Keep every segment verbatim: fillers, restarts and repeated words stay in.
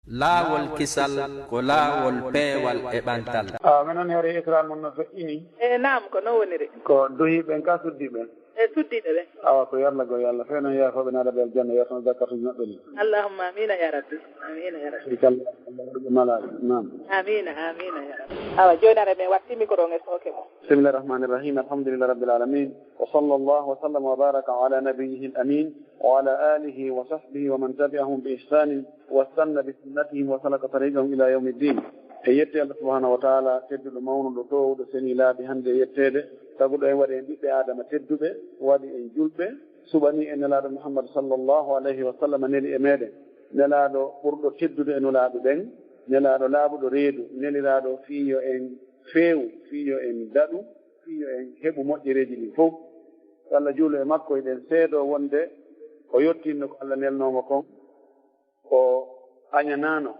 Laawol kisal ko laawol peewal e ɓantal. Awa, minen on hari ikram mon no feƴƴini. E naam, ko noon woniri. Ko duhi ɓen ka suddi ɓen. E suddiiɓe ɓen. Awa, ko yarlagol yo Allah. Fewno yaafooɓe naɗa ɓe aljanna, yartano zakkatuuji maɓɓe ɗin. Allahumma amiina ya rabbi. Amiina ya rabbi. Ikal, Allah waɗuɓe malaaɓe. Naam. Amiina, amiina ya rabbi. Awa, jooni ara men watti mikro on e sooke mo. Bismillahir Rahmanir Rahim. Alhamdulillahi Rabbil Alamin. Wa sallallahu wa sallama wa baraka ala nabiyyihil amin. Wa ala alihi wa sahbihi wa man tabi'ahum bi ihsanin wastanna bi sunnatihim wa salaka tariqahum ila yawmiddin. En yetti Allah subhanahu wa ta'ala, tedduɗo, mawnuɗo, toowuɗo, seni laabi hande e yetteede, taguɗo en, waɗi en ɓiɓɓe Adama tedduɓe, waɗi en julɓe, suɓani en Nelaaɗo Muhammad sallallahu alayhi wa sallam, neli e meɗen. Nelaaɗo ɓurɗo teddude e nulaaɓe ɓen, Nelaaɗo laaɓuɗo reedu, neliraaɗo fii yo en feewu, fii yo en daɗu, fii yo en heɓu moƴƴereeji ɗin fow. Yo Allah juulu e makko, eɗen seedoo wonde o yottinno ko Allah nelnoo mo kon. O añanaano,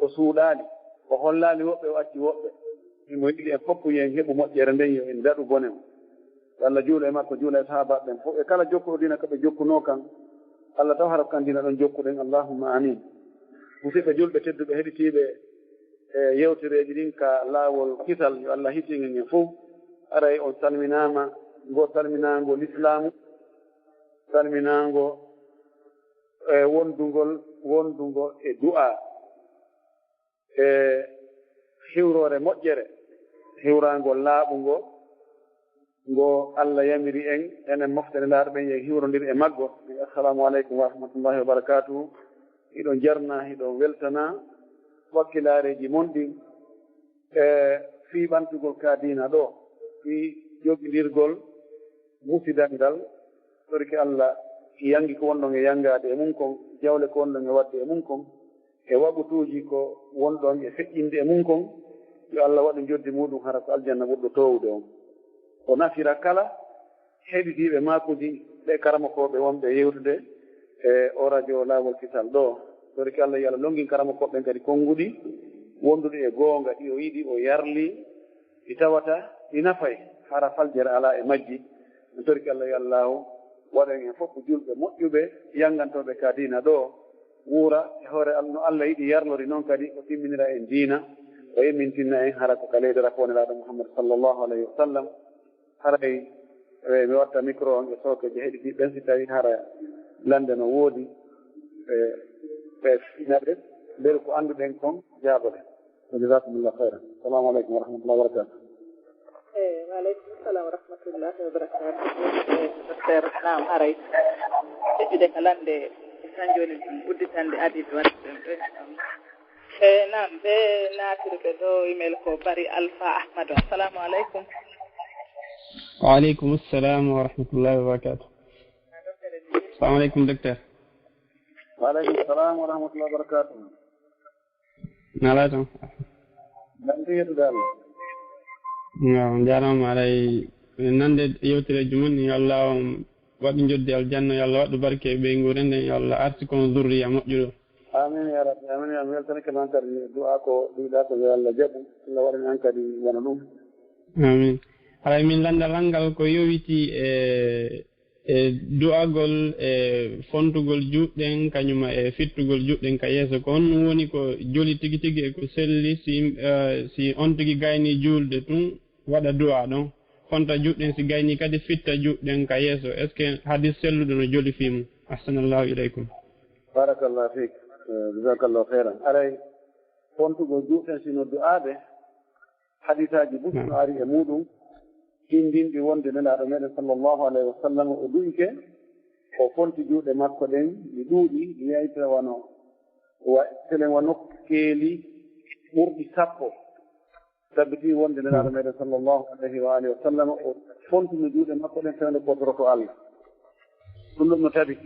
o suuɗaali, o hollaali woɓɓe, o acci woɓɓe. Himo yiɗi en fof yo en heɓu moƴƴere nden, yo en daɗu bone on. Yo Allah juulu e makko, juula e sahaabaaɓe ɓen fof. E kala jokkuɗo diina ko ɓe jokkunoo kan, Allah taw hara ko kan diina ɗon jokkuɗen. Allahumma amin. Musidɓe julɓe tedduɓe, heɗitiiɓe e yewtereeji ɗin ka laawol kisal, yo Allah hisingen en fof. Aray on salminaama, ngo salminaango lislaamu, salminaango e wondugol, wondungo e du'a, e hiwroore moƴƴere, hiwraango laaɓungo, ngo Allah yamiri en, enen mofte Nelaaɗo ɓen, yo en hiwrondir e maggo. Assalamu aleykum wa rahmatullahi wa barakatuhu. Hiɗon jarna, hiɗon weltana wakkilaareeji mon ɗin, e fii ɓantugol ka diina ɗo, fii jogindirgol musidal ngal, torki Allah, yanngi ko wonɗon e yanngaade e mum kon, jawle ko wonɗon e waɗde e mum kon, e waɓutuuji ko wonɗon e feƴƴinde e mum kon, yo Allah waɗu njoddi muɗum hara ko aljanna ɓurɗo toowude on. O nafira kala heɗitiiɓe maakuuji ɓe karamokooɓe wonɓe yewtude e o radio Laawol Kisal ɗo. Torki Allah, yo Allah lonngin karamokooɓe ɓen kadi konnguɗi wonduɗi e goonga, ɗi o yiɗi, o yarli, ɗi tawata ɗi nafay, hara faljere alaa e majji. En torki Allah, yo Allaahu waɗan en fof ko julɓe moƴƴuɓe, yanngantooɓe ka diina ɗo, wuura e hoore Al-, no Allah yiɗi yarlori, noon kadi o timminira en diina, o yemmintinna en hara ko ka leydi rafi o Nelaaɗo Muhammad sallallahu alayhi wa sallam. Haray, e, mi watta micro on e sookeeji heɗitiiɓe ɓen, si tawii hara lannde no woodi, e, ɓe fina ɓe, mberu ko annduɗen kon, jaaboɗen. Wa jazakumullahu khairan. Assalamu alaikum wa rahmatullahi wa barakatuh. Eyi, wa aleykum salam wa rahmatullahi wa barakatuh. Eyi, docteur, naam, haray. Ƴettude ka lannde, tan jooni udditande adiiɓe waɗde ɗum ɗo. Eyi, naam, ɓe naatiri ɓe ɗo email ko Bari Alpha Ahmadu. Assalamu aleykum. Wa aleykum salam wa rahmatullahi wa barakatuh. Assalamu aleykum, docteur. Wa aleykum salam wa rahmatullahi wa barakatuh. Nala tan. Mbaɗi yettude Allah. Waaw, on njaaraama, aray, nande yewtereeji mon, yo Allah on waɗu njoddi aljanna, yo Allah waɗu barke e ɓeynguure nden, yo Allah arsiku on zurriya moƴƴuɗo. Amin ya rabbi, amin. Mi weltanike ma kadi, du'a ko du'uɗa ko, yo Allah jaɓu, Allah waɗan en kadi wona ɗum. Amin. Aray, min lanndal an ngal ko yowiti e e du'agol, e fontugol juuɗe ɗen, kañum e fittugol juuɗe ɗen ka yeeso. Ko honɗum woni ko joli tigi tigi e ko selli si, eh, si on tigi gayni juulde tun, waɗa du'a ɗon, fonta juuɗe ɗen, si gayni kadi fitta juuɗe ɗen ka yeeso? Est-ce que hadis selluɗo no joli fii mum? Ahsanallahu ilaykum. Barakallahu fiik. Eh, jazakallahu khairan. Aray, fontugol juuɗe ɗen si no du'aade, hadisaaji buy no ari e muɗum, tindinɗi wonde Nelaaɗo meɗen sallallahu alayhi wa sallam o du'ike, o fonti juuɗe makko ɗen, ɗi ɗuuɗi, ɗi yayta wano, wa-, telen wa nokkeeli ɓurɗi sappo. Tabbiti wonde Nelaaɗo meɗen sallallahu alayhi wa alihi wa sallam o fontino juuɗe makko ɗen fewndo potoroto Allah. Ɗum ɗum no tabi.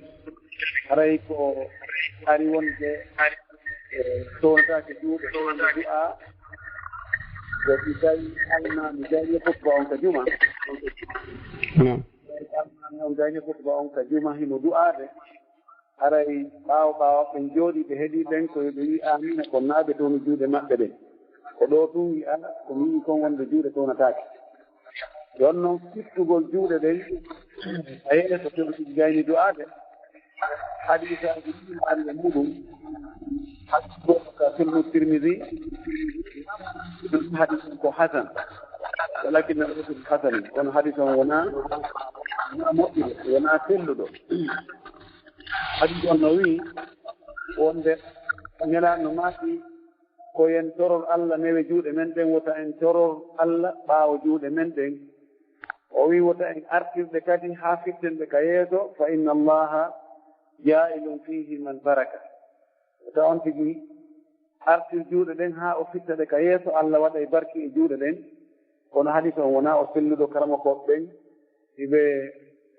Haray ko ari wonde, eh, townataake juuɗe, du'a, ko si tawi almaami gayni khutba on ka juma. Naam. Almaami on gayni khutba on ka juma, himo du'aade. Haray ɓaawo ɓaawo ɓen jooɗii ɓe heɗii ɓen, ko yo ɓe wi'i aamiina, kono naa ɓe townu juuɗe maɓɓe ɗen. Ko ɗoo tun wi'a, ko mi wi'i kon wonde juuɗe townataake. Ɗon non fittugol juuɗe ɗen, a yeeso, so tigi gayni du'aade, hadiisaaji ɗiɗi no ari e muɗum. Hadis goɗɗo ka Sunan Tirmidhi, hadis on ko hasan. Walakin hadis hasan, kono hadis on wona, wona moƴƴude, wona selluɗo. Hadis on no wi'i wonde Nelaaɗo no maaki, ko yen toror Allah newe juuɗe men ɗen, wota en toror Allah ɓaawo juuɗe men ɗen. O wi'i wota en artirɗe kadi haa fitten ɗe ka yeeso, fa inna Allaha jaa'ilun fihi man baraka. Wota on tigi artir juuɗe ɗen haa o fitta ɗe ka yeeso, Allah waɗay barki e juuɗe ɗen. Kono hadis on wona o selluɗo, karamokooɓe ɓen hiɓe,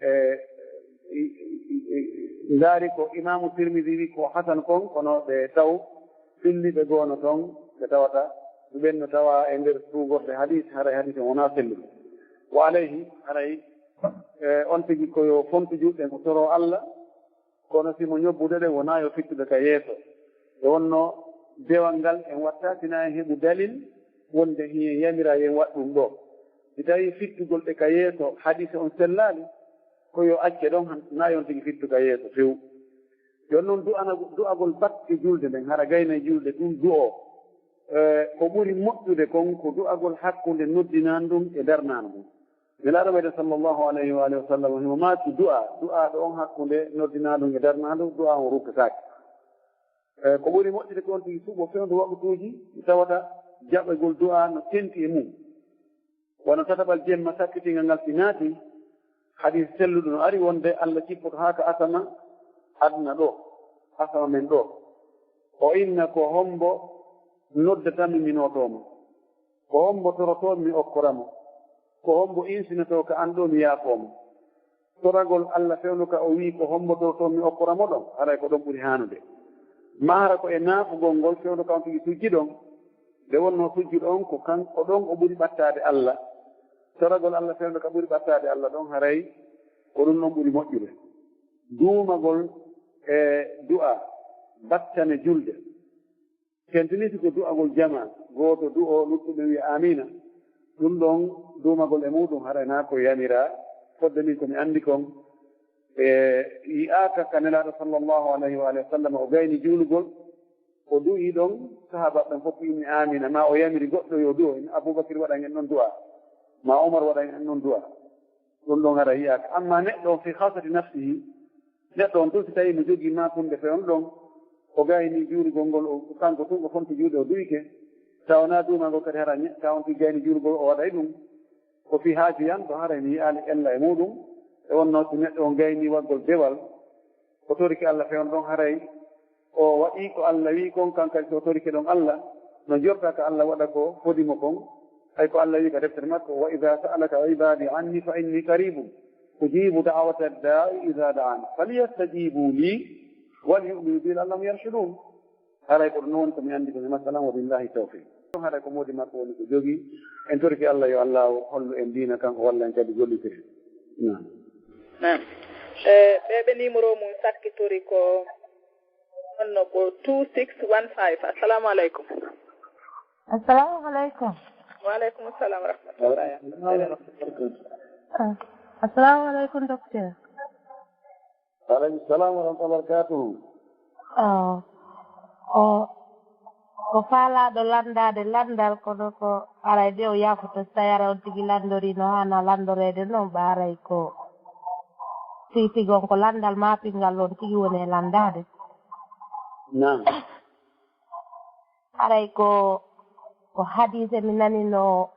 e, i, i, i, i, ndaari ko Imaamu Tirmidhi wi ko hasan kon, kono ɓe taw filliɓe goono ton, ɓe tawata ɓen no tawa e nder tuugorɗe hadis, haray hadis on wona selluɗo. Wa alayhi, haray, e, on tigi ko yo fontu juuɗe ɗen, o toro Allah, kono si mo ñobbude ɗe, wonaa yo fittude ka yeeso. Nde wonnoo dewal ngal en watta, sina en heɓu dalil wonde hiyen yamira yen waɗ ɗum ɗo. Si tawii fittugol ɗe ka yeeso, hadise on sellaali, ko yo acce ɗon, han, na yon tigi fittu ka yeeso few. Yon noon du'ana-, du'agol batte julde nden, hara gayna julde ɗum du'o. E, ko ɓuri moƴƴude kon ko du'agol hakkunde noddinaandu ndun e darnaandu ndun. Nelaaɗo ɓeyde sallallahu alayhi wa alihi wa sallam himo maaki du'a, du'aaɗo on hakkunde noddinaandu e darnaandu, du'a on rukkataake. E, ko ɓuri moƴƴude ko on tigi suɓo fewndo waqtuuji ɗi tawata jaɓegol du'a no tenti e mum. Wano tataɓal jemma sakkitingal ngal si naati, hadis selluɗo no ari wonde Allah jippoto haa ka asama aduna ɗo, asama men ɗo. O inna ko hombo noddatami mi nootoo mo. Ko hombo torotoo mi okkora mo. Ko hombo insinotoo ka an ɗo mi yaafoo mo. Toragol Allah fewndo ka o wi'i ko hombo torotoo mi okkora mo ɗon, haray ko ɗon ɓuri haanude. Mahara ko e naafugol ngol fewndo ka on tigi sujji ɗon, nde wonnoo sujjuɗo on ko kan, ko ɗon o ɓuri ɓattaade Allah. Toragol Allah fewndo ka ɓuri ɓattaade Allah ɗon, haray ko ɗum ɗon ɓuri moƴƴude. Duumagol e du'a battane julde. Tentini si ko du'agol jamaa, gooto du'o, luttuɓe wi'a aamiina. Ɗum ɗon duumagol e muuɗum haray na ko yamiraa, fodde min ko mi anndi kon. E yi'aaka ka Nelaaɗo sallallahu alayhi wa alihi wa sallam o gayni juulugol, o du'i ɗon, sahaabaaɓe ɓen fof inni aamiina, ma o yamiri goɗɗo yo du'o, en Abubakar waɗan en ɗon du'a, ma Umar waɗan en ɗon du'a. Ɗum ɗon haray yi'aaka. Amma neɗɗo on fi khasati nafsihi, neɗɗo on tun si tawii mo jogii ma tunde fe on ɗon, o gayni juulugol ngol, o, kanko tun o fonti juuɗe o du'ike, tawa na duumagol kadi hara ñe-, tawa on tigi gayni juulugol o waɗay ɗum. Ko fii haaju yan ɗo haray mi yi'aali ella e muuɗum, e wonnoo si neɗɗo on gayni waggol dewal, o torike Allah fewndo ɗon haray o waɗi ko Allah wi'i kon, kan kadi so torike ɗon Allah, no jorta ka Allah waɗa ko fodi mo kon. Hay ko Allah wi'i ka deftere makko, "Wa idha sa'alaka ibadi anni fa inni qaribun, ujibu da'wata da'i idha da'an, falyastajibu li wal yu'minu bi la'allahum yarshudun." Haray ko ɗum woni ko mi anndi ko mi masalan, wa billahi tawfiq. Haray ko moodi makko woni ko jogii. En torike Allah yo Allah hollu en diina kan, o walla en kadi gollitiri. Naam. Naam. Eh, ɓe, ɓe numéro mum sakkitori ko honno ko two six one five. Assalamu alaikum. Assalamu alaikum. Wa alaikum assalam wa rahmatullahi. Ah, assalamu alaikum, docteur. Aleykum salam wa rahmatullahi wa barakatuhu. Ah, o, o faalaaɗo lanndaade lanndal, kono ko aray de o yaafoto, so tawii aray on tigi lanndoriino haana lanndoreede noon, ɓa aray ko tigi tigi on ko lanndal maapingal on tigi woni e lanndaade. Naam. Aray ko, ko hadiise mi nani no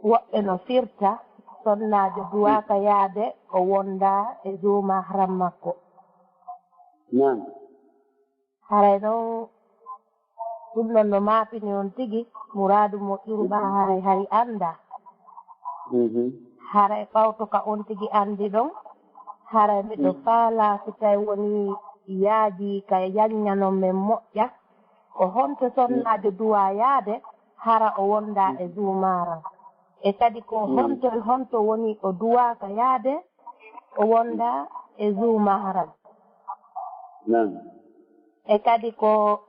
woɓɓe no firta, sonnaajo duwaaka yaade o wonda e juu mahram makko. Naam. Haray noon, ɗum ɗon no maapini on tigi, muraadu moƴƴuru ɓa haray hay annda. Mhm. Haray ɓawto ka on tigi anndi ɗon, haray miɗo Mhm. faalaa si tawi woni yaaji ka yaññanon men moƴƴa, ko honto sonnaajo duwaa yaade hara o wonda e juu mahram? E kadi ko Mm. honto e honto woni o duwaaka yaade o wonda e juu mahram? Naam. E kadi ko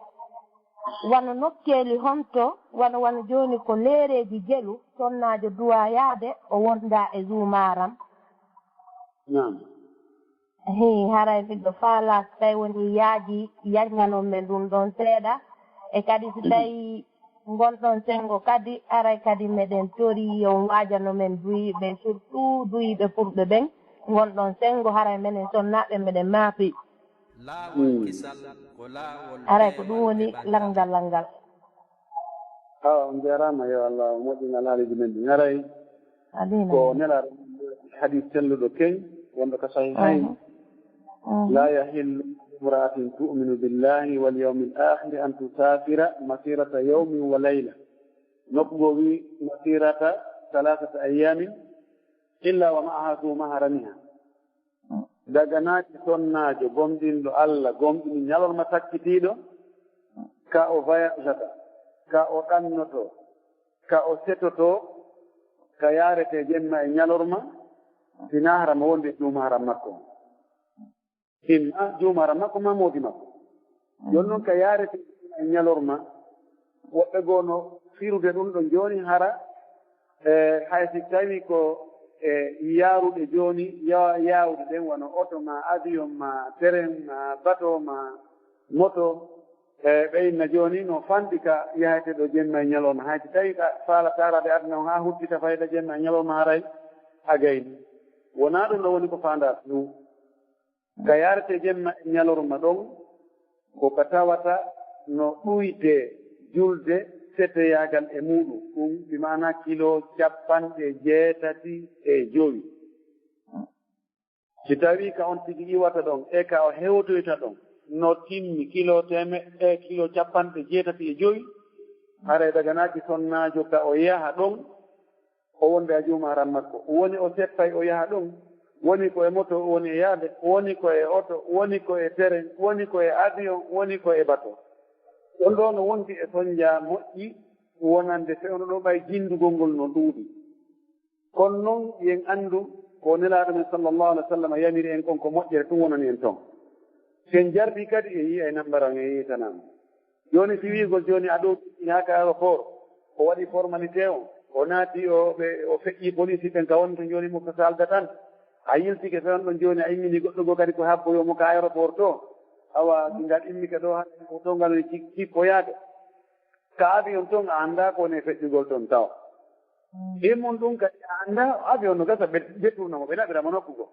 wano nokkeeli honto, wano, wano jooni ko leereeji jelu, sonnaajo duwaa yaade o wonda e juu mahram? Naam. Hii, haray miɗo faalaa so tawi woni yaaji, yaññanon men ɗum ɗon seeɗa. E kadi so tawi ngonɗon senngo kadi, haray kadi meɗen torii yo on waajano men duyiiɓe, surtout duyiiɓe fulɓe ɓen. Ngonɗon senngo, haray menen sonnaaɓe meɗen maafi. Laawol kisal ko laawol haray ko ɗum woni lanngal lanngal. Awa, on njaaraama, yo Allah moƴƴin alhaaliiji men ɗin. Haray ko nelaaɗo hadis selluɗo keñ, wonɗo ka Sahihayn. Mhm. Mhm. "La yahillu imra'atin tu'minu billahi wal yawmil akhir an tusafira masirata yawmin wa layla." Nokku goo wi, "Masirata thalathata ayyamin illa wa ma'aha zu mahramiha." Daganaaki sonnaajo gomɗinɗo Allah, gomɗini ñalorma sakkitiiɗo, ka o voyageata, ka o ɗannoto, ka o setoto, ka yaarete jemma e ñalorma, si naa hara mo wonde juu mahram makko. Imma juu mahram makko, maa moodi makko. Jooni noon, ka yaarete e ñalorma, woɓɓe goo no firude ɗum ɗon jooni hara, e, hay si tawi ko e yaaruɗe jooni, ya-, yaawuɗe ɗen, wano oto, maa avion, maa terrain, maa bateau, maa moto, e, ɓe inna jooni no fanɗi ka yahete ɗo jemma e ñalorma. Hay si tawi ka faala taarade aduna on haa huttita fayda jemma e ñalorma, haray a gayni. Wonaa ɗum ɗo woni ko faandaa ɗum. Ka yaarete jemma e ñalorma ɗon, ko ka tawata no ɗuytee julde seteyaagal e muuɗum, ɗum bi maana kilo capanɗe jeetati e jowi. Si tawii ka on tigi iwata ɗon e ka o hewtoyta ɗon no timmi kilo teemeɗɗe, kilo capanɗe jeetati e jowi, haray daganaaki sonnaajo ka o yaha ɗon, o wonda e juu mahram makko. Woni o seppay o yaha ɗon, woni ko e moto o woni e yahde, woni ko e oto, woni ko e terrain, woni ko e avion, woni ko e bateau. Ɗon ɗoo no wondi e sonnja moƴƴi wonande fewndo ɗoo ɓay jinndugol ngol no ɗuuɗi. Kono non, yen anndu ko Nelaaɗo men sallallahu alaihi wasallam yamiri en kon, ko moƴƴere tun wonani en ton. Si en jarbii kadi, en yi'ay nambaran, en yi'ay tanaama. Jooni, si wi'ugol jooni a ɗo ina ka aéroport, o waɗi formalité on, o naati, o, ɓe, o feƴƴi police ɓen ka woni ton jooni mo ko salda tan. A yiltike fewndo ɗon jooni, a immini goɗɗo goo kadi ko habboyoo mo ka aéroport to. Awa, si ngal immike ɗo, hannde ko to ngal woni cik-, cikkoyaade. Ka avion ton, a anndaa ko woni e feƴƴugol ton tawa. Immon ɗum kadi, a anndaa avion no gasa ɓe, ɓe tourna mo, ɓe naɓira mo nokku goo.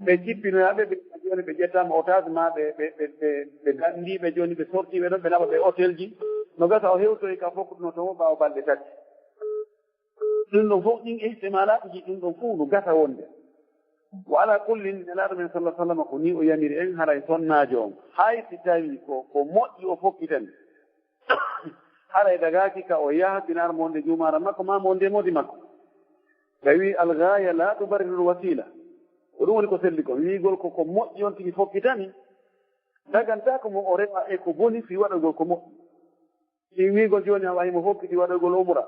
Ɓe cippinoya ɓe, ɓe, jooni ɓe ƴettaama otage maa ɓe, ɓe, ɓe, ɓe, ɓe danndii ɓe jooni, ɓe sortii ɓe ɗon, ɓe naɓa ɓe hôtel ji. No gasa o hewtoyi ka fokkuduno to mo ɓaawo balɗe tati. Ɗum ɗon fof, ɗin ihtimalaatuji, ɗum ɗon fof no gasa wonde. Wa ala kullin, Nelaaɗo men sallallahu alaihi wasallam ko ni o yamiri en, haray sonnaajo on, hay si tawi ko, ko moƴƴi o fokkitani, haray dagaaki ka o yaha binaar mo wonde juu mahram makko, maa mo wonde moodi makko. Ɓe wi, "Al ghaya la tubarriru al wasila." Ko ɗum woni ko selli kon. Wi'ugol ko ko moƴƴi on tigi fokkitani, dagantaako mo o rewa e ko boni fii waɗugol ko moƴƴi. Si wi'ugol jooni a wahi mo fokkiti waɗugol umra,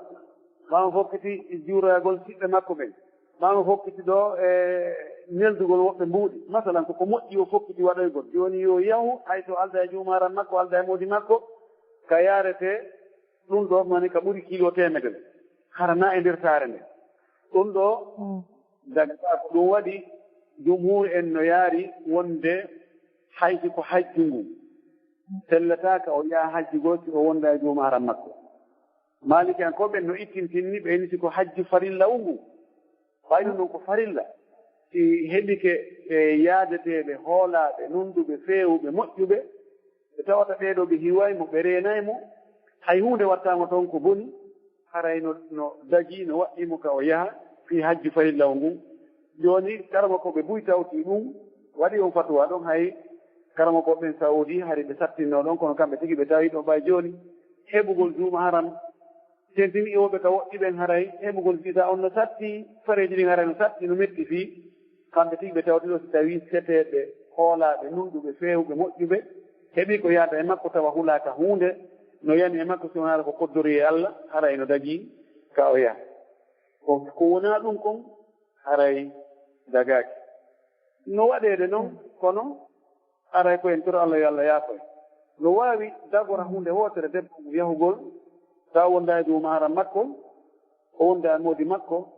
maa mo fokkiti juuroyagol siɓɓe makko ɓen, maa mo fokkiti ɗo e neldugol woɓɓe mbuuɗi. Masalan, ko ko moƴƴi o fokkiti waɗoygol. Jooni yo yahu, hay so alda e juu mahram makko, alda e moodi makko, ka yaarete ɗum ɗo, mani ka ɓuri kilo teemedere. Hara na e nder saare nde. Ɗum ɗo, mm, daga ko ɗum waɗi, jumhuur en no yaari wonde hay si ko hajju ngu, sellataaka o yaha hajju goo si o wonda e juu mahram makko. Maalikiyankooɓe no ittintinni, ɓe inni si ko hajju farilla o ngu. Fayno non ko farilla, si heɓike e yaadeteeɓe, hoolaaɓe, nunɗuɓe, feewuɓe, moƴƴuɓe, ɓe tawata ɓee ɗoo ɓe hiway mo, ɓe reenay mo, hay huunde wattaama toon ko boni, haray no, no dagii, no waɗɗii mo ka o yaha fii hajju farilla o ngun. Jooni, karamokooɓe buy tawti ɗum, waɗi on fatuwa ɗon, hay karamokooɓe ɓen Saudi, hari ɓe sattinnoo ɗon, kono kamɓe tigi ɓe tawi ɗo ɓay jooni. Heɓugol juu mahram, tentini iwooɓe ka woɗɗi ɓen, haray heɓugol visa on no satti, fareeji ɗin haray no satti, no metti fii kamɓe tigi ɓe tawti ɗo, si tawii seteeɓe, hoolaaɓe, nunɗuɓe, feewuɓe, moƴƴuɓe, heɓi ko yaada e makko tawa hulaaka huunde, no yani e makko, si wonaano ko koddori e Allah, haray no dagii ka o yaha. Ko, ko wonaa ɗum kon, haray dagaaki. No waɗeede non, kono haray ko en toro Allah yo Allah yaafo en. No waawi dagora huunde wootere debbo ngu yahugol, tawa wonda e juu mahram makko, o wonda e moodi makko,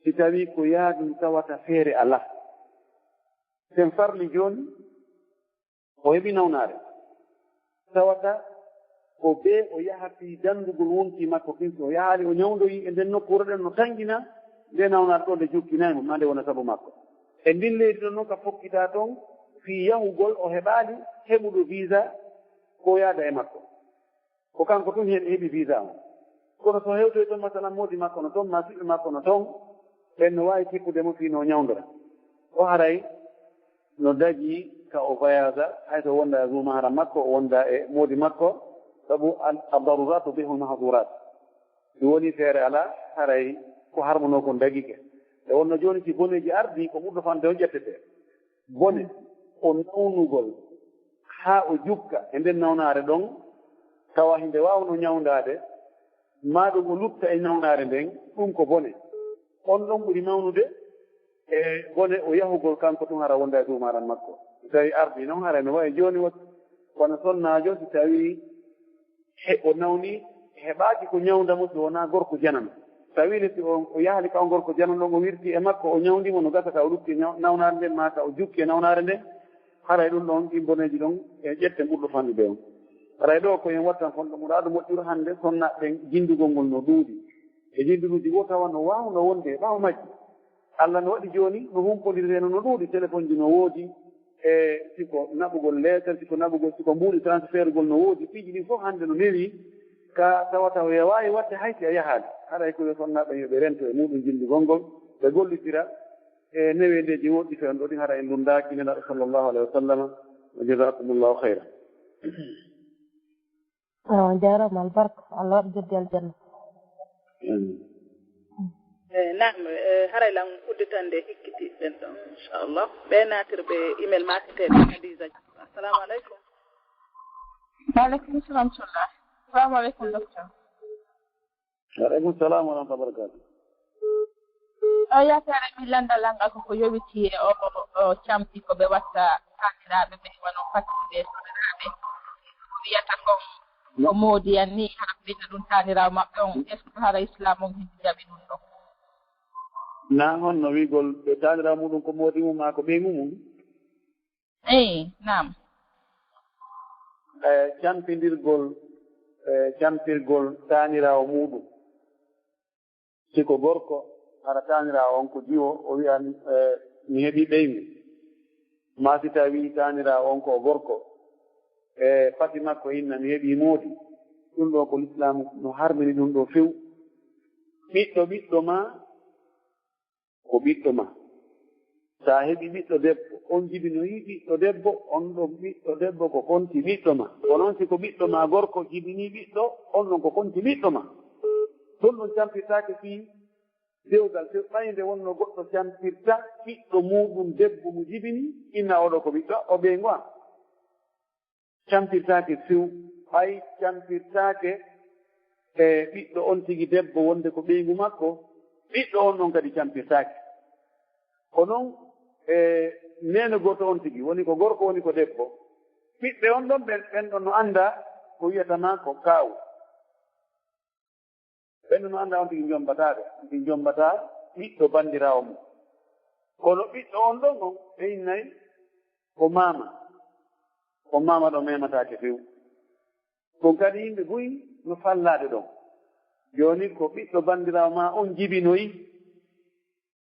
si tawii ko yaadu tawata feere alaa. Sen farli jooni, o heɓi nawnaare. Tawata ko bee o yaha fii danndugol wonki makko kin, si o yahaali o ñawndoyi e nden nokkuure ɗen no tanngina nde nawnaare ɗoo nde jokkinay mo, maa nde wona sabu makko. E ndin leydi ɗon non ka fokkitaa ton fii yahugol o heɓaali heɓuɗo visa ko yaada e makko. Ko kanko tun hen heɓi visa on. Kono so hewtoy ton masalan moodi makko no ton, maa siɓɓe makko no ton, ɓen no waawi tippude mo fii no ñawndora. O haray no daji ka o voyage, hay so wonda e zuma haram makko, o wonda e moodi makko, sabu al-, ad-darurat tubihul mahzurat. Ɗum woni feere alaa, haray ko harmunoo kon dagike. Nde wonno jooni si boneeji ardii, ko ɓurɗo fande on ƴettete. Bone, o nawnugol haa o jukka e nden nawnaare ɗon, tawa hinde waawno ñawndaade, maa ɗum o lutta e nawnaare nden, ɗum ko bone. On ɗon ɓuri mawnude e bone o yahugol kanko tun hara wonda e duumaaran makko. So tawi ardii non, hara no wayi jooni wot-, wano sonnaajo, si tawi he o nawni, heɓaaki ko ñawnda mo si wonaa gorko janano. Tawi ne si o, o yahali ka on gorko janano ɗon, o wirti e makko, o ñawndi mo, no gasa ka o lutti ñaw-, nawnaare nden, maa ka o jukki e nawnaare nden, haray ɗum ɗon, ɗin boneeji ɗon, e ƴetten ɓurɗo fanɗude on. Haray ɗoo ko en wattan fonɗo muraaɗo moƴƴuru hannde, sonnaaɓe ɓen jinndugol ngol no ɗuuɗi. E jinnduluuji goo tawa no waawno wonde e ɓaawo majji. Alla no waɗi jooni no humpondirtee no, no ɗuuɗi, telefonji no woodi, e siko naɓugol leetel, siko naɓugol, siko mbuuɗi transfertgol no woodi, piiji ɗin fof hannde no newii, ka tawata o waawi waɗde hay si a yahaali. Haray ko yo sonnaaɓe yo ɓe rento e muuɗum jinndugol ngol, ɓe gollitira e neweendeeji woɗɗi to en ɗo ɗin, hara en lunndaaki Nelaaɗo sallallahu alayhi wa sallam. Wa jazakumullahu khayran. On jaaraama albarka, Allah waɗa jeddi aljanna. Amiin. Eh, naam, eh, haray lan udditande hikkitiiɓe ɓen ɗon, inchallah. Ɓe naatirɓe email maketeeɓe Khadija. Assalamu alaikum. Wa alaikum salam, tullah. Assalamu alaikum, docteur. Wa alaikum salam wa rahmatullahi wa barakatuh. O yataare mi lannda lannga ko ko yowiti e o, o, o campi ko ɓe watta taaniraaɓe ɓe wano fattude soɓeraaɓe. Ko wiyata kon ko moodi en ni, haɓɓinta ɗum taaniraawo maɓɓe on. Est-ce que hara Islam on hindi jaɓi ɗum ɗon? Na honno wi'gol ɓe taaniraawo muɗum ko moodi mum maa ko ɓeyngu mum? Eey, naam. E campindirgol, e campirgol taaniraawo muuɗum. Si ko gorko, hara taaniraawo on ko jiwo, o wi'an, e, mi heɓii ɓeyngu. Maa si tawii taaniraawo on ko o gorko, e, pati makko inna, mi heɓii moodi. Ɗum ɗoo ko Lislaamu no harmini ɗum ɗoo few. Ɓiɗɗo ɓiɗɗo maa, ko ɓiɗɗo ma. So a heɓii ɓiɗɗo debbo, on jibinoyi ɓiɗɗo debbo, on ɗon ɓiɗɗo debbo ko konti ɓiɗɗo ma. Ko noon si ko ɓiɗɗo ma gorko jibinii ɓiɗɗo, on ɗon ko konti ɓiɗɗo ma. Ɗum ɗum campitaake fii dewgal, so ɓay nde wonno goɗɗo campirta ɓiɗɗo muuɗum debbo mo jibini, inna oɗo ko ɓiɗɗo, o ɓeyngu am. Campirtaake few, hay campirtaake e ɓiɗɗo on tigi debbo wonde ko ɓeyngu makko, ɓiɗɗo on ɗon kadi campirtaake. Ko noon e neene gooto on tigi, woni ko gorko, woni ko debbo. Ɓiɓɓe on ɗon ɓen, ɓen ɗon no anndaa ko wiyata maa ko kaaw. Ɓen no annda on tigi njombataaɓe, on tigi njombataa ɓiɗɗo banndiraawo mum. Kono ɓiɗɗo on ɗon on, ɓe innay ko maama. Ko maama ɗo memataake few. Ɗum kadi yimɓe buy no fallaade ɗon. Jooni ko ɓiɗɗo banndiraawo maa on jibinoyi.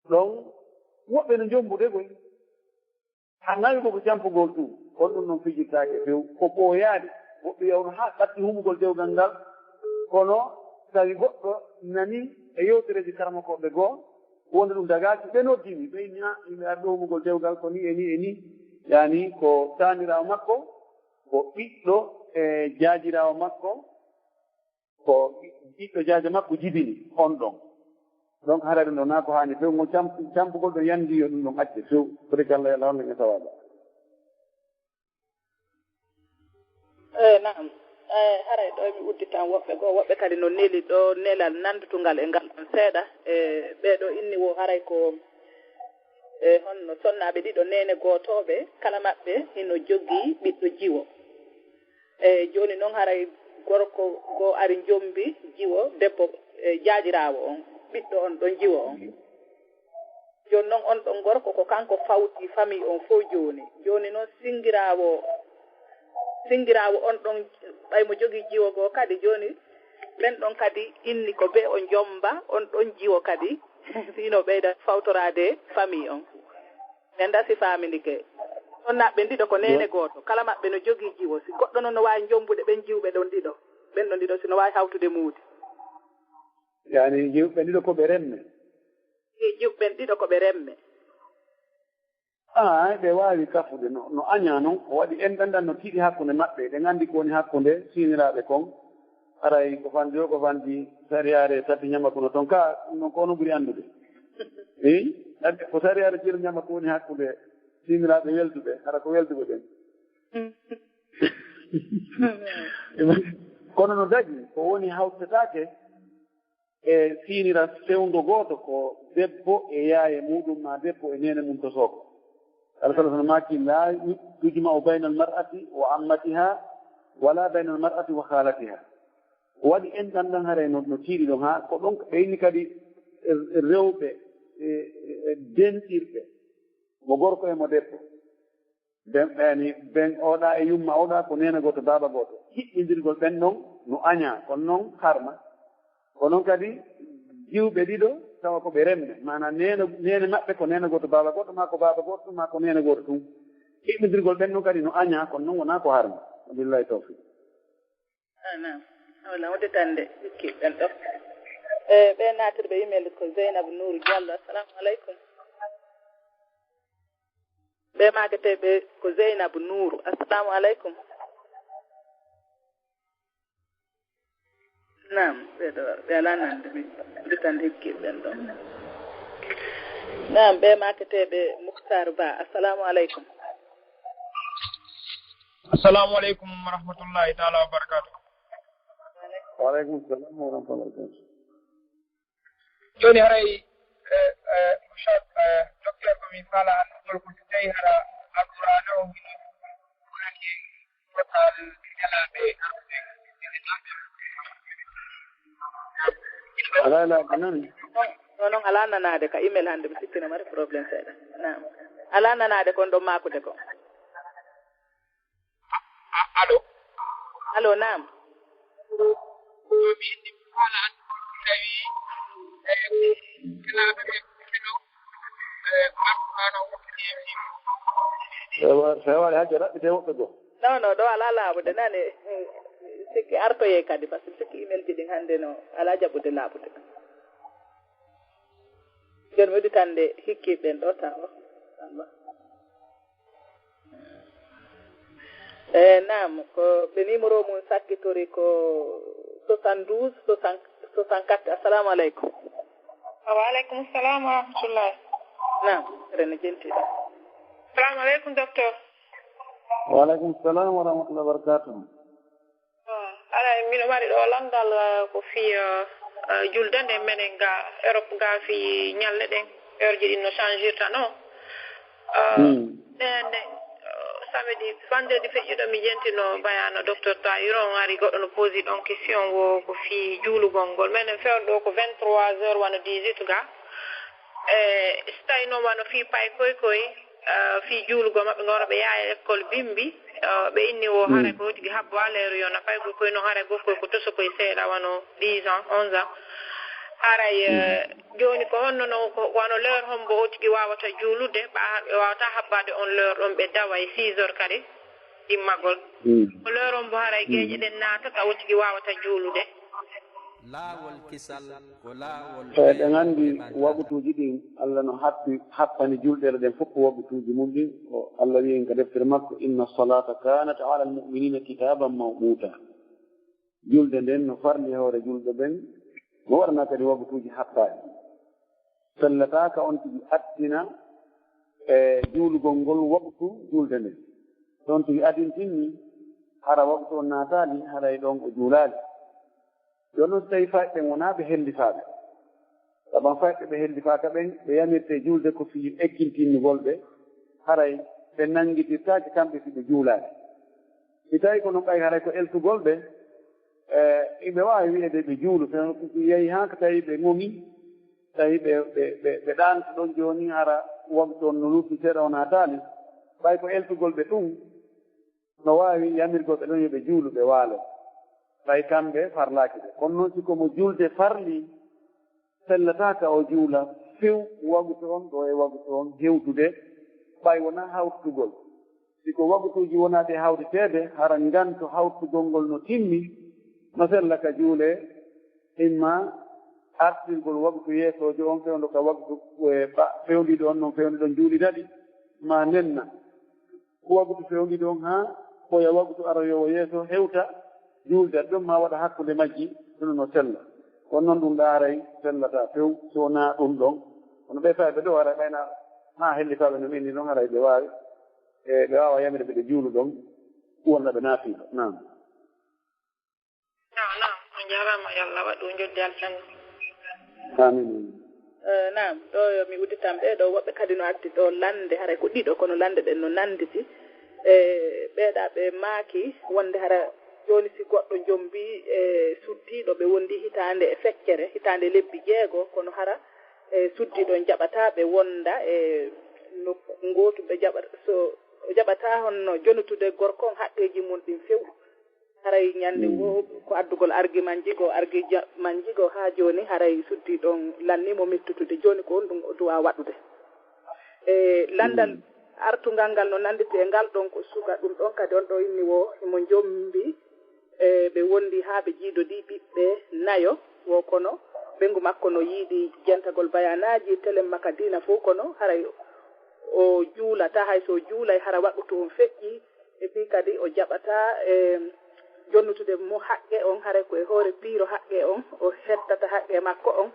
Ɗon woɓɓe no jombude koy. Haa nawi ko ko campugol ɗum, kono ɗum noon fijirtaake few, ko ɓooyaade. Woɓɓe yawno haa ɓatti humugol dewgal ngal, kono tawi goɗɗo nani e yewtereeji karamokooɓe goo, wonde ɗum dagaaki, ɓe noddimi, ɓe inni, "Ah, yimɓe arɓe humugol dewgal ko ni e ni e ni." Yaani ko taaniraawo makko, ko ɓiɗɗo e jaajiraawo makko, ko ɓiɗɗo jaaja makko jibini on ɗon. Donc, hara ɗum ɗo naa ko haani few, ngol camp-, campugol ɗo yandi yo ɗum ɗon acce few. Foti ko Allah, yo Allah holno en sawaba. Eh, naam. Eh, haray ɗo mi udditan woɓɓe goo, woɓɓe kadi no neli ɗo nelal nandutungal e ngal ɗon seeɗa. Eh, ɓee ɗo inni wo haray ko, eh, honno sonnaaɓe ɗiɗo neene gootooɓe, kala maɓɓe hino jogii ɓiɗɗo jiwo. E jooni noon haray gorko goo ari jombi jiwo debbo, e jaajiraawo on, ɓiɗɗo on ɗon jiwo on. Jooni noon, on ɗon gorko ko kanko fawti famille on fof jooni. Jooni noon, singiraawo, singiraawo on ɗon, ɓay mo jogii jiwo goo kadi, jooni ɓen ɗon kadi inni ko ɓe o jommba on ɗon jiwo kadi, si hino ɓeyda fawtoraade famille on. Mi anndaa si faamindike. Ɗon naa ɓen ɗiɗo ko neene gooto, kala maɓɓe no jogii jiwo. Si goɗɗo noon no waawi jommbude ɓen jiwɓe ɗon ɗiɗo, ɓen ɗon ɗiɗo si no waawi hawtude muudi. Yaani jiwɓe ɓen ɗiɗo ko ɓe remme? Jiwɓe ɓen ɗiɗo ko ɓe remme. Aay, ɓe waawi kafude. No, no añaa noon, o waɗi enɗan ɗan no tiiɗi hakkunde maɓɓe. Eɗen anndi ko woni hakkunde siiniraaɓe kon. Haray ko fanndi o, ko fanndi sariyaare satti ñama kono ton ka, ɗum ɗon ko onon ɓuri anndude. Eyi, andi ko sariyaare jiro ñama ko woni hakkunde siiniraaɓe welduɓe, hara ko welduɓe ɓen. Kono no dañi, ko woni hawtetaake e siinira fewndo gooto ko debbo e yaaye muɗum, maa debbo e neene mum to sooko. Alla sala sala maaki, "Laa tujma'u bayna al-mar'ati wa ammatiha, wala bayna al-mar'ati wa khalatiha." O waɗi enɗan ɗan haray no, no tiiɗi ɗon haa ko ɗon ɓe inni kadi rewɓe, e, e, dentirɓe, mo gorko e mo debbo. Ben, yani, ben oɗa e yumma oɗa ko neene gooto, baaba gooto. Hiɓɓindirgol ɓen ɗon no añaa, kono noon harma. Ko noon kadi jiwɓe ɗiɗo, tawa ko ɓe remme, maanaam neene, neene maɓɓe ko neene gooto, baaba gooto, maa ko baaba gooto tun, maa ko neene gooto tun. Hiɓɓindirgol ɓen ɗon kadi no añaa, kono noon wonaa ko harma. Wabillahi tawfiq. Ah, naam. Wala, wonde tande hikki ɓen ɗo. E, ɓe naatirɓe email ko Zeynab Nour Diallo. Assalamu alaikum. Ɓe maaketeeɓe ko Zeynab Nour. Assalamu alaikum. Naam, ɓe ɗo, ɓe alaa nande mi. Wonde tande hikki ɓen ɗo. Naam, ɓe maaketeeɓe Mukhtar Ba. Assalamu alaikum. Assalamu alaikum wa rahmatullahi ta'ala wa barakatuh. Wa alaikum salam wa rahmatullahi wa barakatuh. Jooni haray, eh, eh, Ustaz, eh, docteur, ko mi faala anndugol ko si tawi hara Alqur'aana o hino wonani fotal nelaaɓe arɓe. Alaa, alaa, ko nani? Ɗo noon alaa nanaade ka email hannde, mi sikki no mari problème seeɗa. Naam. Alaa nanaade kon ɗon maakude ko. A-, allo? Allo, naam. Feewaade, hajja raɓɓite woɓɓe goo. Non, non, ɗo alaa laaɓude nane. Sikki artoyee kadi, par ce que sikki email ji ɗin hannde no alaa jaɓude laaɓude. Jooni mi udditande hikkiiɓe ɓen ɗo tawa. Eyi, naam, ko ɓe numéro mum sakkitori ko soixante-douze, soixante, soixante-quatre. Assalamu aleykum. Wa aleykum salam wa rahmatullah. Naam, rene jenti. Assalamu aleykum, docteur. Wa aleykum salam wa rahmatullah wa barakatuh. Alaa, miɗo mari ɗo lanndal, eh, ko fii, eh, eh, julde nde menen ga Europe ga, fii ñalɗe ɗen, heure ji ɗin no changirta no. Eh, nde, nde, eh, samedi, vendredi feƴƴuɗo mi jentino bayaano docteur Tahir on, ari goɗɗo no posi ɗon question wo ko fii juulugol ngol. Menen feere ɗo ko vingt-trois heures wano dix-huit ga. E so tawi noon wano fii pay koy koy, eh, fii juulugol maɓɓe ngol, ɓe yaha e école bimbi, eh, ɓe inni wo haray ko otigi habbo aleeru yo na pay koy koy noon haray gokkoy ko toso koy seeɗa wano dix ans, onze ans. Haray, eh, jooni ko honno noon, ko wano l'heure hombo otigi waawata juulude, ɓa ɓe waawata habbaade on l'heure ɗon ɓe dawa e six heures kadi? Immagol. Ko leeron mbo haray geeƴe ɗen naatata, o tigi waawata juulude. Laawol kisal ko laawol. Eɗen anndi wagutuuji ɗin, Allah no happi, happani julɗeele ɗen fof ko wagutuuji mum ɗin. O, Allah wi'i en ka deftere makko, "Inna salata kanat ala al-mu'minina kitaban mawquta." Julde nden no farli hoore julɓe ɓen, no waɗana kadi wagutuuji happaaɗi. Fellataaka on tigi attina e juulugol ngol waktu julde nden. So on tigi adintinni, hara waktu on naataali, haray ɗon o juulaali. Jooni non, so tawii fayɓe ɓen wonaa ɓe hellifaaɓe, saban fayɓe ɓe hellifaaka ɓen, ɓe yamirte juulde ko fii ekkintinnugol ɓe, haray ɓe nanngitirtaake kamɓe si ɓe juulaali. Si tawii ko non, ɓay haray ko eltugol ɓe, e, iɓe waawi wi'eede ɓe juulu, so yehi haa ko tawi ɓe ŋoŋi, Tawi ɓe, ɓe, ɓe, ɓe ɗaanto ɗon jooni, hara waktu on no lutti seeɗa o naataali. Ɓay ko eltugol ɓe ɗum, no waawi yamirgol ɓe ɗon yo ɓe juulu, ɓe waalo. Ɓay kamɓe farlaaki ɓe. Kono noon, si ko mo juulde farli, sellataa ka o juula few waktu on, ɗo e waktu on hewtude, ɓay wonaa hawtugol. Si ko waktuuji wonaa ɗi hawriteede, hara nganto hawtugol ngol no timmi, no sella ka juule, imma artirgol waktu yeesoojo on fewndo ka waktu, e, ɓa-, fewndiiɗo on, non fewndiiɗo on juuli daɗi, ma nenna. Ko waktu fewndiiɗo on haa ɓoya waktu aroyoowo yeeso hewta juulde ɗum ma waɗa hakkunde majji, ɗum no sella. Kono noon ɗum ɗaaray sellataa few, so wonaa ɗum ɗon. Kono ɓe fayɓe ɗo haray ɓayna haa hellifaaɓe no inni ɗon haray ɓe waawi, e ɓe waawa yamirde ɓe juulu ɗon, wonda ɓe naafiiɓe. Naam. Naam, naam. On jaaraama, yo Allah waɗu joddi aljanna. Amiin. Eh, naam, ɗo yo mi udditan ɓe ɗo, woɓɓe kadi no addi ɗo lande, haray ko ɗiɗo, kono lande ɗen no nanditi. Eh, ɓeeɗa ɓe maaki wonde hara jooni si goɗɗo jombi, eh, suddiiɗo ɓe wondi hitaande e feccere, hitaande lebbi jeego, kono hara, eh, suddiiɗo on jaɓataa ɓe wonda e nokku ngootu, ɓe jaɓata, so, o jaɓataa honno jonutude gorko on haqqeeji mun ɗin few. Haray ñande, mm, ngo ko addugol argumentji goo, argumentji goo haa jooni, haray suddiiɗo on lanni mo mettutude. Jooni ko honɗum o duwaa waɗude? E landal, mm, artungal ngal no nanditi e ngal ɗon ko suka, ɗum ɗon kadi on ɗo inni wo himo jombi, e ɓe wondi haa ɓe jiidodii ɓiɓɓe nayo, wo kono ɓengu makko no yiɗi jentagol bayanaaji telen maka diina fow, kono haray o juulataa, hay so o juulay hara waɗutu on feƴƴi, e fii kadi o jaɓataa, e, jonnutude mo haqqe on, haray ko e hoore piiro haqqe on o hettata haqqe makko on.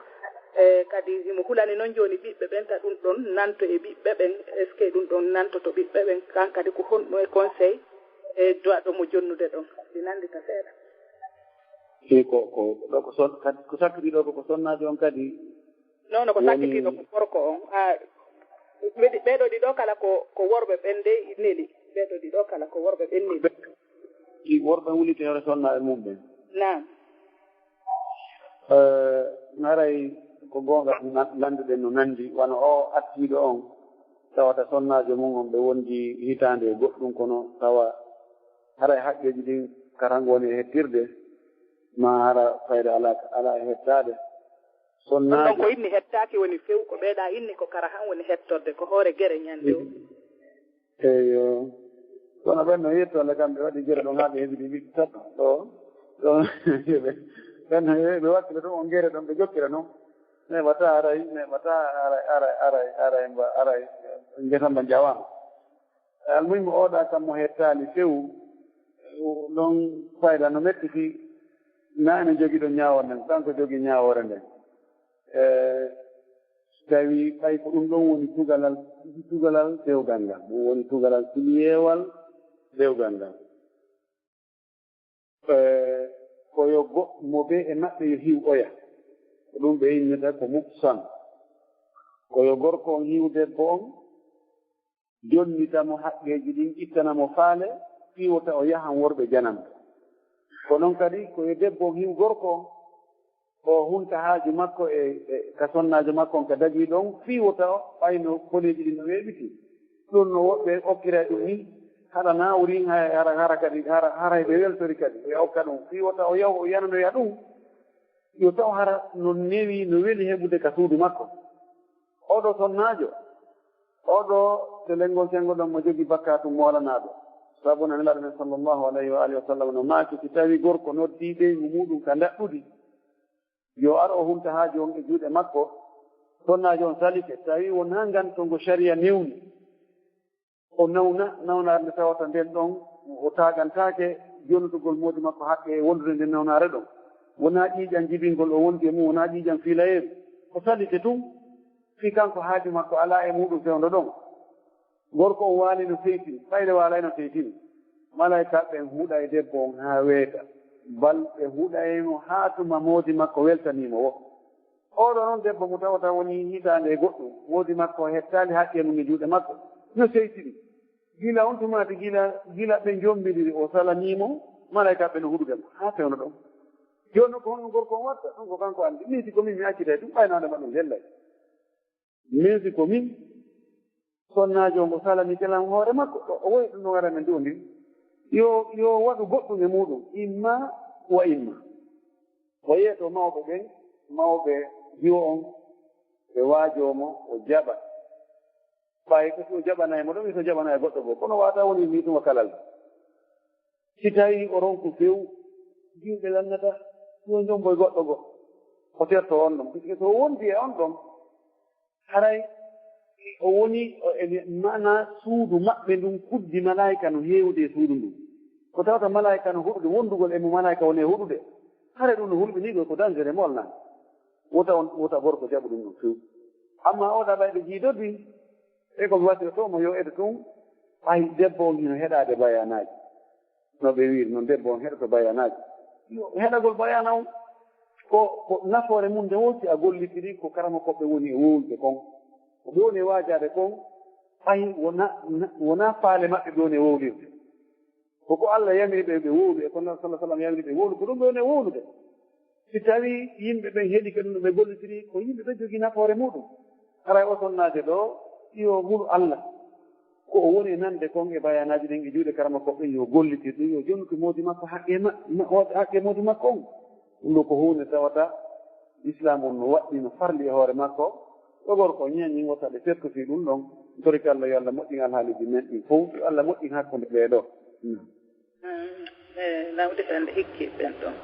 E, kadi himo hulani noon jooni ɓiɓɓe ɓen, ta ɗum ɗon nanto e ɓiɓɓe ɓen, est-ce que ɗum ɗon nantoto ɓiɓɓe ɓen? Kan kadi ko honɗum e conseil e duwaɗo mo jonnude ɗon? Ɗi nanndita seeɗa. Fii ko, ko, ɗo ko son-, kadi ko sakkiti ɗo ko, ko sonnaajo on kadi. Non, non, ko woni sakkitiiɗo ko gorko on. A, ɓe ɗi-, ɓee ɗoo ɗiɗo kala ko, ko worɓe ɓen dey neli. Ɓee ɗoo ɗiɗo kala ko worɓe ɓen neli. Ɓe, ɗi worɓe wuliti hoore sonnaaɓe mum ɓen. Naam. Eh, haray ko goonga, na-, lannduɗen no nanndi, wano o attiiɗo on, tawata sonnaajo mum on ɓe wondi hitaande e goɗɗum, kono tawa haray haqqeeji ɗin karango woni e hettirde, ma hara fayda alaa, alaa e hettaade. Ɗum ɗon ko sonnaajo inni hettaaki woni few, ko ɓeeɗa inni ko kara han woni hettorde, ko hoore gere ñande o. Eyo. Kono ɓen no yetto Alla, kamɓe waɗi gere ɗon haa ɓe heɓi ɓiɓɓe tato. Ɗo, ɗo, ɓen no ɓe wakkila ɗum on gere ɗon, ɓe jokkira non. Neɓata aray, neɓata aray, aray, aray, aray, mba, aray, ngesa mba jawaama. Almuhimmi, oɗa kam mo hettaali few, ɗon fayda no mettiti, na ene jogi ɗo ñaawore nden, kanko jogi ñaawore nden. E, tawi ɓay ko ɗum ɗon woni tugalal, tugalal dewgal ngal. Ɗum woni tugalal kiliyeewal dewgal ngal. E, ko yo go-, mo ɓe e maɓɓe yo hiw oya. Ko ɗum ɓe innata ko muhsan. Ko yo gorko on hiw debbo on, jonnita mo haqqeeji ɗin, ittana mo faale, fii wota o yahan worɓe jananɓe. Ko non kadi, ko yo debbo on hiw gorko on, o hunta haaju makko e, e ka sonnaajo makko on ka dagii ɗon, fii wota o, ɓayno koneeji ɗin no weeɓiti. Ɗum no woɓɓe okkira e ɗum ni, haɗa na o rin, hay-, hara, hara kadi, hara, hara ɓe weltori kadi, ɓe okka ɗum. Fii wota o yaw, o yananoya ɗum, yo taw hara no newi, no weli heɓude ka suudu makko. Oɗo sonnaajo, oɗo telengol sengo ɗon mo jogi bakkaatu moolanaaɗo. Sabu no Nelaaɗo men sallallahu alayhi wa alihi wa sallam no maaki, si tawi gorko noddii ɓeyngu muuɗum ka ndaɗɗudi, yo ar o hunta haaju on e juuɗe makko, sonnaajo on salike, tawi wonaa nganto ngo sariya newni. O nawna, nawnaare nde tawata nden ɗon, o taagantaake jonnutugol moodi makko haqqe e wondude nden nawnaare ɗon. Wonaa ƴiiƴan jibingol o wondi e mum, wonaa ƴiiƴan fiilayeeru. O salike tun, fii kanko haaju makko alaa e muuɗum fewndo ɗon. Gorko on waali no seytini, ɓayde waalay no seytini. Malaykaaɓe ɓen huɗay debbo on haa weeta, bal ɓe huɗay mo haa tuma moodi makko weltanii mo wo. Oɗo non debbo mo tawata woni hitaande e goɗɗum, moodi makko hettaali haqqe mum e juuɗe makko, no seytini. Gila on tumaati, gila, gila ɓe njombidiri, o salanii mo, malaykaaɓe no huɗude mo haa fewndo ɗon. Jooni noon ko honno gorko on watta? Ɗum ko kanko anndi. Min si ko min mi accitay ɗum, ɓaynaade ma ɗum lellay. Min si ko min, sonnaajo ngo salani kelan hoore makko, o, o woyi ɗum no wara men dow ndin. Yo, yo waɗu goɗɗum e muuɗum, imma wa imma. O yeeto mawɓe ɓen, mawɓe jiwo on, ɓe waajoo mo, o jaɓa. Ɓay ko si o jaɓanay mo ɗum, so jaɓanay goɗɗo goo. Kono wata woni mi tuma kalal. Si tawi o ronku few, jiwɓe lannata, yo jomboy goɗɗo goo. O terto on ɗon. Puisque so o wondi e on ɗon, haray o woni o e maana suudu maɓɓe ndun kuddi malaayika no heewde e suudu ndun. Ko tawata malaayika no huɗude, wondugol e mo malaayika woni e huɗude. Haray ɗum no hulɓinii ɗo ko dangereux molna. Wota on, wota gorko jaɓu ɗum ɗon few. Amma o ɗaɓay ɓe jiidodi, e ko mi waɗirtoo mo yo eɗo tun, ɓay debbo on hino heɗaade bayanaaji. No ɓe wiiri noon, debbo on heɗoto bayanaaji. Yo heɗagol bayana on, ko, ko nafoore mum nde wonti a gollitiri, ko karama koɓe woni e wowlude kon. Ko ɓe woni e waajaade kon, ɓay wona, wona faale maɓɓe ɓe woni e wowlirde. Ko ko Allah yamiri ɓe, ɓe wowlu, e ko Nabi sallallahu alaihi wasallam yamiri ɓe wowlu, ko ɗum ɓe woni e wowlude. Si tawi yimɓe ɓen heɗike ɗum, ɓe gollitiri, ko yimɓe ɓe jogii nafoore muɗum. Haray o sonnaajo ɗo, yo hulu Allah. Ko o woni e nande kon e bayanaaji ɗin e juuɗe karama ko ɓen, yo gollitir ɗum, yo jonnuki moodi makko haqqe ma-, ma-, o-, haqqe moodi makko on. Ɗum ɗo ko huunde tawata Islaam on no waɗɗi, no farli e hoore makko. Ɗo gorko ñeñi wota ɓe pertufi ɗum ɗon. Toriki Allah yo Allah moƴƴin alhaaliji men ɗin fow. Yo Allah moƴƴin hakkunde ɓee ɗo. Mm. Mm, e, nawde tan hikki ɓen ɗon.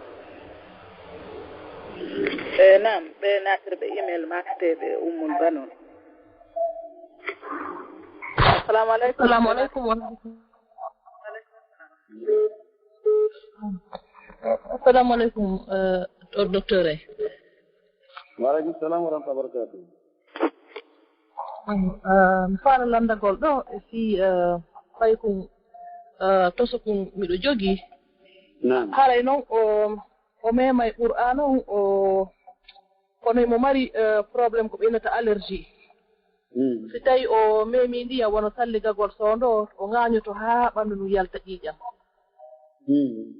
E, naam, ɓe naatira ɓe email makteɓe Ummul Banun. Assalamu alaikum. Assalamu alaikum wa rahmatullah. Assalamu alaikum, eh, to docteur. Wa alaikum salam wa rahmatullahi wa barakatuh. Mm, eh, mi faala lanndagol ɗo, e si, eh, ɓay ko, eh, toso kun miɗo jogii. Naam. Haray noon o, o meemay Qur'aana on, o, kono imo mari, eh, problème ko ɓe innata allergie. Mm. Si tawi o meemi ndiyam wano salligagol soondo, o ŋaañoto haa ɓanndu ndun yalta ƴiiƴam. Mm.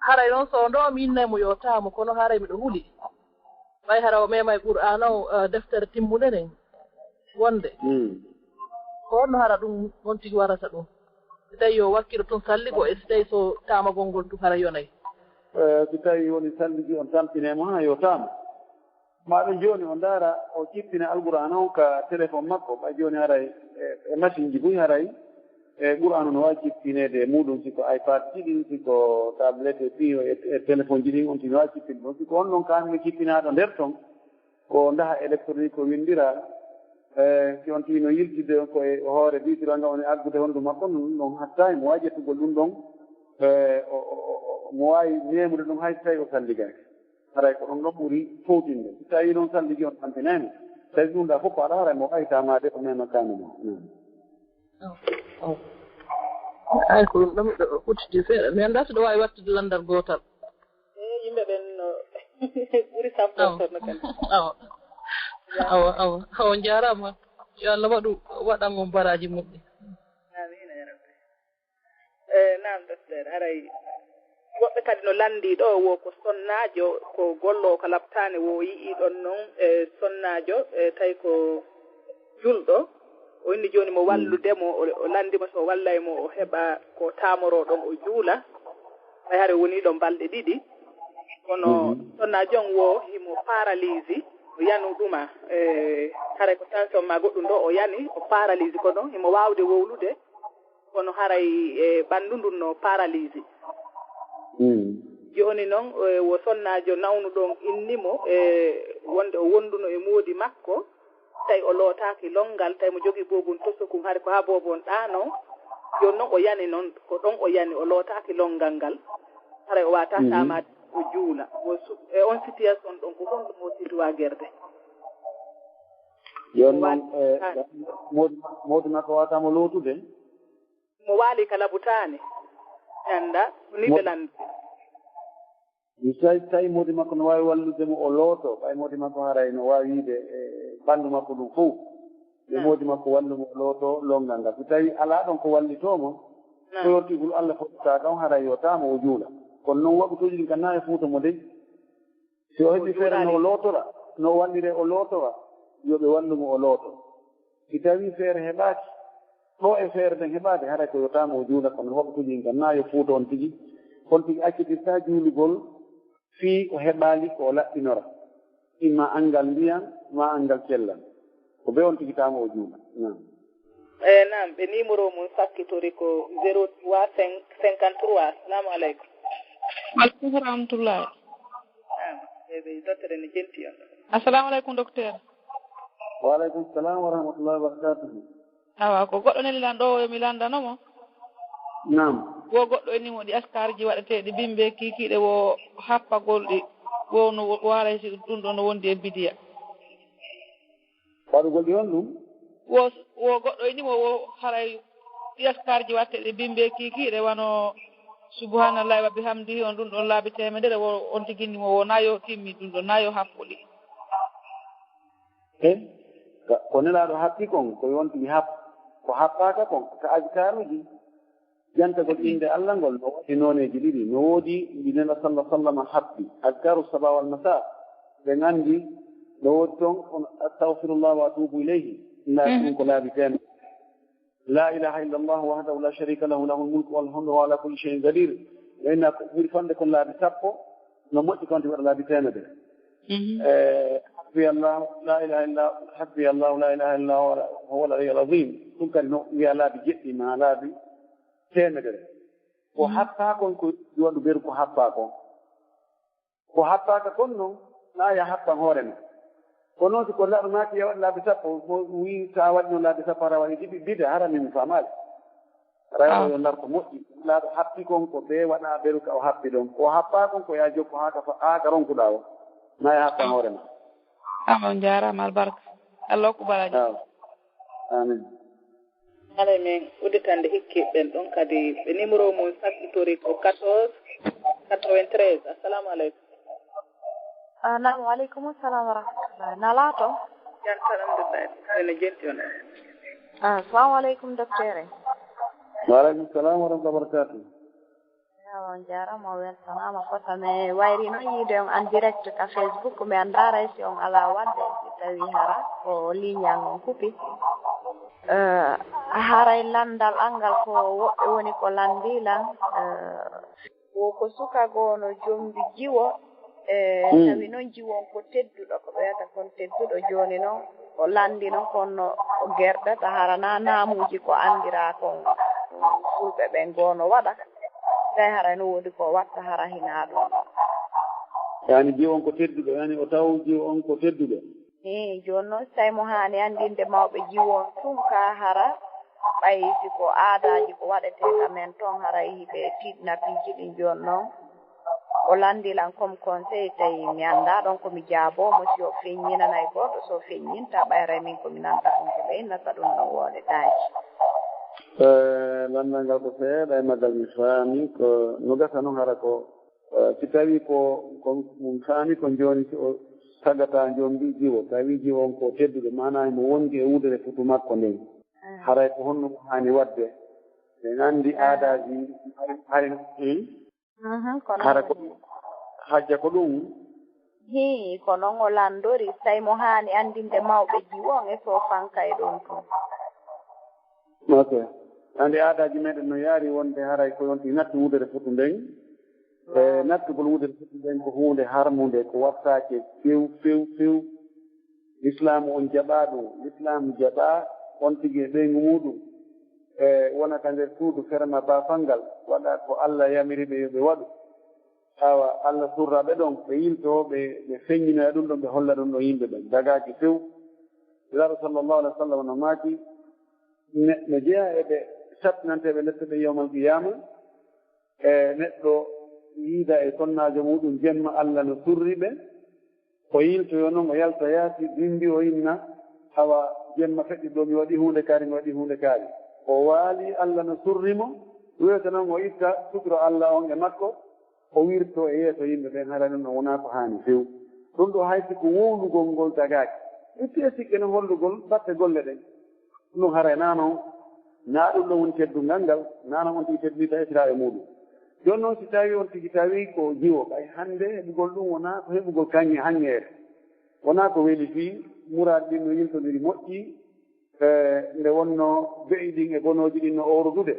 Haray noon soondo mi innay mo yo taamo, kono haray miɗo huli. Ɓay hara o meemay Qur'aana o, eh, deftere timmunde nden wonde. Mm. Ko honno hara ɗum on tigi warata ɗum? Si tawi yo wakkilo tun salligo e si tawi so taamagol ngol tun hara yonay. Eh, si tawi woni salligi on tampine mo, ha yo taamo. Maa ɗum jooni o ndaara, o jippina Alqur'aana on ka téléphone makko, ɓay jooni haray, e, e machine ji buy haray, e Qur'aana no waawi jippineede e muuɗum, si ko iPad ji ɗin, si ko tablette e piyo e, e téléphone ji ɗin, on tigi no waawi jippinde ɗum. Si ko on ɗon kaamil jippinaaɗo nder ton, ko ndaha électronique ko winndira, e, si on tigi no yiltide ko e hoore bitiranga on e aggude hondu makko, ɗum ɗon hattaay mo waawi ƴettugol ɗum ɗon, e, o, o, o, o, mo waawi meemude ɗum hay so tawi o salligaaki. Haray ko ɗum ɗon ɓuri fowtinde. Si tawii noon salligi on tampinaani, tawi ɗum ɗaa fof ko alaa, haray mo waawi taamaade o mema kaani mo. Mm. Aw, aw. Ay, ko ɗum ɗon miɗo udditi seeɗa. Mi anndaa so ɗo waawi wattude lanndal gootal. E yimɓe ɓen no ɓuri Aw. Samportorno kan. Awa. Awa, awa. Awa, njaaraama. Yo Allah waɗu, waɗan on baraaji muɓɓe. Amiin, ya Rabbi. E, naam, docteur, haray woɓɓe kadi no lanndii ɗo, wo ko sonnaajo, ko golloowo ka laptaane, wo yi'ii ɗon noon, e, sonnaajo, e, tawi ko julɗo, o inni jooni mo wallude mo, o, o lanndi mo so o wallay mo, o heɓa ko taamoroo ɗon, o juula, ɓay haray wonii ɗon balɗe ɗiɗi, kono Mhm. sonnaajo on wo himo paralysé, o yanu ɗuma, e, haray ko tension ma goɗɗum ɗo, o yani, o paralysé, kono himo waawde wowlude, kono haray, e, ɓanndu ndun no paralysé. Mm. Jooni noon, e, wo sonnaajo nawnuɗo on inni mo, e, wonde o wonduno e moodi makko, tawi o lootaaki lonngal, tawi mo jogii boobun tosokun, hari ko haa boobun ɗaanoo. Jooni noon o yani noon, ko ɗon o yani, o lootaaki lonngal ngal. Haray o waawataa Mhm. taamaade o juula. Mo su-, e on situation ɗon, ko honɗum o sitowaa gerde? Jooni noon, e, moodi, moodi makko waawataa mo lootude? Mo waali ka labutaani. Mi anndaa, ko ni Mo- ɓe lanndi. Mi tawi, tawi moodi makko no waawi wallude mo o looto, ɓay moodi makko haray no waawi yiide e ɓanndu makko ɗum fof. Yo Naam. moodi makko wallu mo o looto lonngal ngal. So tawi alaa ɗon ko wallitoo mo, Naam. ko yortigol Allah fottata ɗon haray yo taamo o juula. Kono noon waɓɓitooji ɗin kan na e Fuuta mo dey. Si o heɓi feere no o lootora, no o wallire o lootora, yo ɓe wallu mo o looto. Si tawii feere heɓaaki, ɗo e feere nden heɓaade, haray ko yo taamo o juula, kono hoɓe kuji en kan, naa yo fuuto on tigi, on tigi accitirta juulugol fii o heɓaali ko o laɓɓinora, imma anngal ndiyan, maa anngal cellal. Ko be on tigi taamo o juula. Naam. Eh, naam, ɓe numéro mum sakkitori ko zéro trois cinq cinquante trois. Assalamu aleykum. Aleykum rahmatullah. Naam, e ɓe docteur ne jenti on. Assalamu aleykum, docteur. Wa aleykum salam wa rahmatullahi wa barakatuhu. Awa, ko goɗɗo neli lan ɗo, mi landano mo. Naam. Wo goɗɗo e nimo ɗi askarji waɗeteeɗi bimbe kiikiiɗe wo happagol ɗi, wo no wo-, waray si ɗum ɗo no wondi e bidiya. Waɗugol ɗi on ɗum? Wo, wo goɗɗo e nimo wo haray ɗi askarji waɗeteeɗi bimbe kiikiiɗe wano subhanallahi wa bihamdihi on ɗum ɗon laabi temedere wo on tigi nimo wo nayo timmi ɗum ɗon nayo happo ɗi. E ka, ko nelaaɗo happi kon, ko yonti hap, ko happaaka kon, ka azkaruji. Jantagol innde Allah ngol no waɗi nooneeji ɗiɗi. No woodi ndi Nela sallallahu alaihi wasallam happi, azkaru saba wal masa. Ɓe nganndi no woodi toon on, astaghfirullah wa atubu ilayhi. Ndaa ɗum ko laabi teemedere. La ilaha illa Allah wahdahu la sharika lahu, lahul mulku wa lahul hamdu wa ala kulli shay'in qadir. Ɓe inna ko ɓuri famde kon laabi sappo, no moƴƴi kon waɗa laabi teemedere. E, hasbi Allah, la ilaha illa, hasbi Allah, la ilaha illa huwa, huwa al-aliyyul azim. Ɗum kadi no wiya laabi jeɗɗi ma laabi teemedere. Ko happaa kon ko waɗu beru ko happaa kon. Ko happaaka kon non, na ya happan hoore ma. Kono si ko laabi maaki ya waɗi laabi sappo, ko wi sa waɗi non laabi sappo hara waɗi ɗiɗi bida hara min faamaali. Hara yo ndarto moƴƴi. Laaɗo happi kon ko ɓe waɗa beru ka o happi ɗon. Ko happaa kon ko ya jokko haa ka fa-, haa ka ronkuɗaa o. Na ya happan hoore ma. Awa, on jaaraama, albarka. Allah hokku baraji. Awa. Amin. Haray min udditande hikkiiɓe ɓen ɗon kadi ɓe numéro mum sakkitori ko quatorze quatre-vingt-treize. Assalamu aleykum. Ah, naam, wa aleykum salam wa rahmatullah. Nalaato? Jam tan, alhamdulillah. Ene jenti on. Ah, assalamu aleykum, docteur. Wa aleykum salam wa rahmatullahi wa barakatuh. Yawa, on jaaraama, o weltanaama. Fota mi wayri noon yiide on en direct ka Facebook, mi anndaa haray si on alaa waɗde, si tawii hara ko ligne an on kupi. Eh, haray lanndal an ngal ko woɓɓe woni ko lanndii lan, eh, wo ko suka goo no jombi jiwo, eh, tawi noon jiwo on ko tedduɗo, ko ɓe wiyata kon tedduɗo. Jooni noon o lanndi noon, kono no o gerdata hara na naamuuji ko anndiraa kon fulɓe ɓen goo no waɗa. Tawi hara no woodi ko watta hara hinaa ɗum. Yaani jiwo on ko tedduɗo, yaani o taw jiwo on ko tedduɗo. Hii, jooni noon si tawi mo haani anndinde mawɓe jiwo on tun kaa hara, ɓay si ko aadaaji ko waɗetee ka men ton, hara yihi ɓe tiiɗna piiji ɗin. Jooni noon o lanndi lan comme conseil, tawi mi anndaa ɗon ko mi jaaboo mo, si o feññinanay gooto, so o feññinta ɓayra min ko mi nanta kon ko ɓe innata ɗum ɗon woodetaaki. Eh, lanndal ngal ko seeɗa e maggal mi faami, ko no gasa noon hara ko, eh, si tawii ko, ko mi faami ko jooni si o tagata jooni mbi jiwo, tawi jiwo on ko tedduɗo, maanaa himo wondi e wudere futu makko nden. Haray ko honno ko haani waɗde? En anndi aadaaji, hari, hari, hmm? Mhm, ko noon Hara ko woni. Hajja ko ɗum? Hii, ko noon o lanndori, si tawi mo haani anndinde mawɓe jiwo on e so fanka e ɗon tun. Ok. Anndi aadaaji meɗen no yaari wonde haray ko yonti nattu wudere futu nden. E nattugol wudere futu nden ko huunde harmunde, ko wattaake few, few, few. Lislaamu on jaɓaa ɗum. Lislaamu jaɓaa on tigi e ɓeyngu muuɗum. E wona ka nder suudu ferma baafal ngal, waɗa ko Allah yamiri ɓe yo ɓe waɗu. Awa, Allah surra ɓe ɗon, ɓe yiltoo, ɓe, ɓe feññinoya ɗum ɗon, ɓe holla ɗum ɗon yimɓe ɓen. Dagaaki few. Nulaaɗo sallallahu alaihi wa sallam no maaki, ne, no jeyaa e ɓe sattinanteeɓe lette ɓe yawmal qiyaama, e neɗɗo yiida e sonnaajo muuɗum jemma, Allah no surri ɓe, o yiltoyo noon, o yalta yaasi, bimbi o inna, awa jemma feɗɗi ɗo, mi waɗi huunde kaari, mi waɗi huunde kaari. O waali, Allah no surri mo, weeta noon o itta sutura Allah on e makko, o wirtoo e yeeso yimɓe ɓen, hara noon o wonaa ko haani few. Ɗum ɗo hay si ko wowlugol ngol dagaaki. Itti e sikke noon hollugol batte golle ɗen. Ɗum haray naa noon, naa ɗum ɗo woni teddungal ngal, naa noon on tigi teddinta e siraaɓe muuɗum. Jooni noon, si tawii on tigi tawii ko jiwo, ɓay hannde heɓugol ɗum wonaa ko heɓugol kaŋŋe haŋŋeere, wonaa ko weli fii, muraad ɗin no yiltondiri moƴƴi, e, nde wonnoo be'i ɗin e bonooji ɗin no oorudude,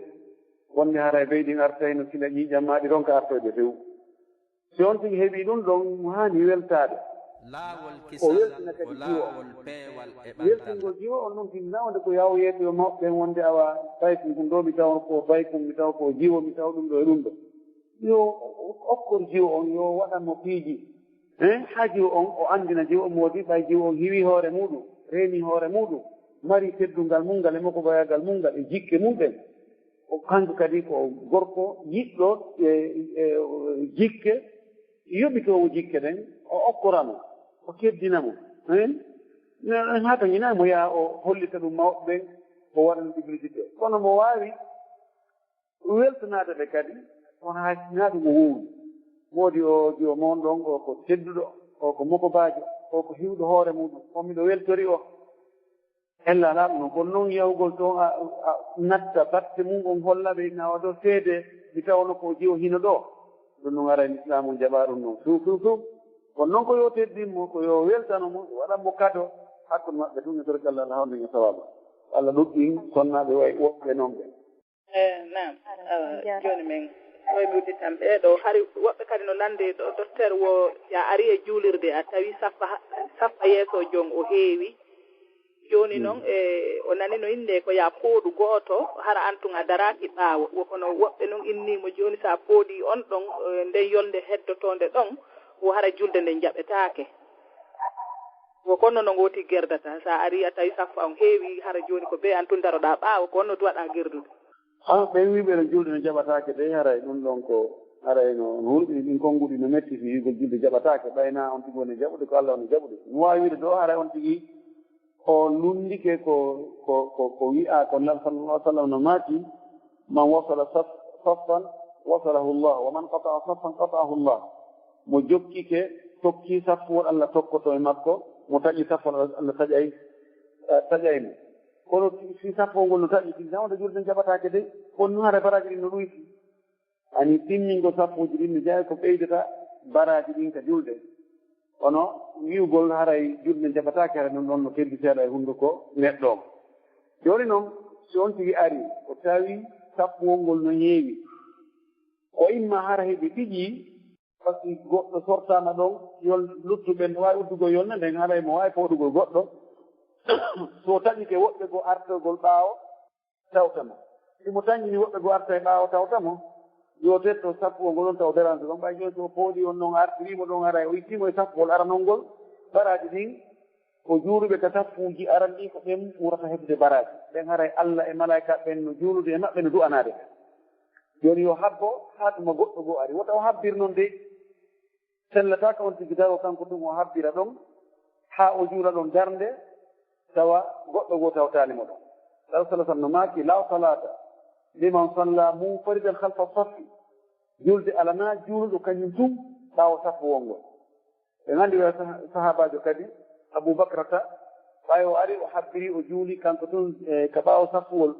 wonde haray be'i ɗin artay no sila ƴiiƴam maa ɗi ronka artoyde few. Si on tigi heɓii ɗum ɗon, mo haani weltaade. Laawol O kisal weltina ko kadi jiwo. Laawol peewal e ɓantal. Weltingol jiwo on noon, tigi nawde ko yaw yeeso yo mawɓe ɓen wonde awa baykun kun ɗo, mi tawa ko baykun, mi tawa ko jiwo, mi tawa ɗum ɗo e ɗum ɗo. Yo okkor jiwo on, yo waɗan mo piiji. Hein? Haa jiwo on, o anndina jiwo on moodi, ɓay jiwo on hiwi hoore muuɗum, reeni hoore muuɗum, mari teddungal mun ngal e mokoboyagal mun ngal e jikke mun ɗen. O kanko kadi ko gorko yiɗɗo, e, e, jikke, yoɓitoowo jikke ɗen, o okkora mo, o teddina mo. Hein? Ne, ne, haa to ñinaa mo yaha o hollita ɗum mawɓe ɓen, o waɗana publicité. Kono mo waawi weltanaade ɓe kadi, kono haa ñinaa ɗum o wowli. Moodi o, jiwo mon ɗon, o ko tedduɗo, o ko mokobaajo, o ko hiwɗo hoore muuɗum, o miɗo weltori o. Ella alaa ɗum noon, kono noon yahugol toon a, a natta batte mum on, holla ɓe, ina waɗoo seede, mi tawa no ko jiwo hino ɗo. Ɗum noon aray Islaamu jaɓaa ɗum noon. Few, few, few. Kono noon ko yo teddin mo, ko yo weltano mo, waɗan mo kado, hakkunde maɓɓe tun e torki Allah, Allah hawni e sawaaba. Allah ɗuɗɗin sonnaaɓe way woɓɓe noon ɓe. Eh, naam. Awa, jooni men, ɗo e mi udditan ɓee ɗo, hari woɓɓe kadi no lanndi ɗo, docteur wo, ya ari e juulirde, a tawi saffa ha-, saffa yeeso jon o heewi. Jooni noon, e, o nani no innde ko ya pooɗu gooto, hara an tun a daraaki ɓaawo. Wo kono woɓɓe noon innii mo jooni, so a pooɗii on ɗon, e, nden yolnde heddotoonde ɗon, wo hara julde nden jaɓetaake. Wo kono no ngooti gerdata, so a arii a tawi saffa on heewi, hara jooni ko bee an tun daroɗaa ɓaawo, ko honno duwaɗaa gerdude? Ah, ɓen wi'uɓe no julde no jaɓataake de, haray ɗum ɗon ko, haray no, no hulɓini ɗin konnguɗi no metti fii wi'ugol julde jaɓataake, ɓay naa on tigi woni jaɓude, ko Allah woni jaɓude. No waawi wi'ude ɗo, haray on tigi o lunndike ko, ko, ko, ko wi'aa ko Nulaaɗo sallallahu alaihi wasallam no maaki, "Man wasala saf-, saffan, wasalahu Allah, wa man qata'a saffan, qata'ahu Allah." Mo jokkike, tokki saffuwol, Allah tokkoto e makko, mo taƴi saffuwol, Allah taƴay, eh, taƴay mo. Kono si saffuwol ngol no taƴi, tigi tan wonde julde nden jaɓataake de, kono haray baraaji ɗin no ɗuyti. Ani timmingol saffuuji ɗin no jeyaa ko ɓeydata baraaji ɗin ka julde. Kono wi'ugol haray julde nden jaɓataake, haray ɗum ɗon no teddi seeɗa e hunnduko neɗɗo on. Jooni non, si on tigi ari, o tawi saffuwol ngol no heewi, o imma hara heɓi ɗiɗi, Par ce que goɗɗo sortaama ɗon, yol-, luttuɓe no waawi uddugol yolnde nden, haray mo waawi fooɗugol goɗɗo. So taƴike woɓɓe goo artogol ɓaawo, tawta mo. Si mo taƴini woɓɓe goo arta e ɓaawo, tawta mo. Yo tetto saffuwol ngol on taw dérange ɗon. Ɓay jooni so o fooɗi on non, artirii mo ɗon, haray o ittii mo e saffuwol aranol ngol, baraaji ɗin, ko juuluɓe ka saffuuji aranɗi ko ɓen ɓurata heɓude baraaji. Ɓen haray Allah e malaa'ika ɓen no juulude e maɓɓe, no du'anaade ɓe. Jooni yo habbo haa tuma goɗɗo goo ari. Wota o habbir non de. Sellataaka on tigi daroo kanko tun o habbira ɗon, haa o juula ɗon darnde, tawa goɗɗo goo tawtaali mo ɗon. Nulaaɗo sallallahu alaihi wasallam no maaki, "La salata liman salla munfaridan khalfa saffi." Julde alanaa juuluɗo kañum tun ɓaawo saffuwol ngol. Ɓe nganndi wa sah-, sahaabaajo kadi, Abu Bakrata, ɓay o ari, o habbiri, o juuli kanko tun, e, ka ɓaawo saffuwol.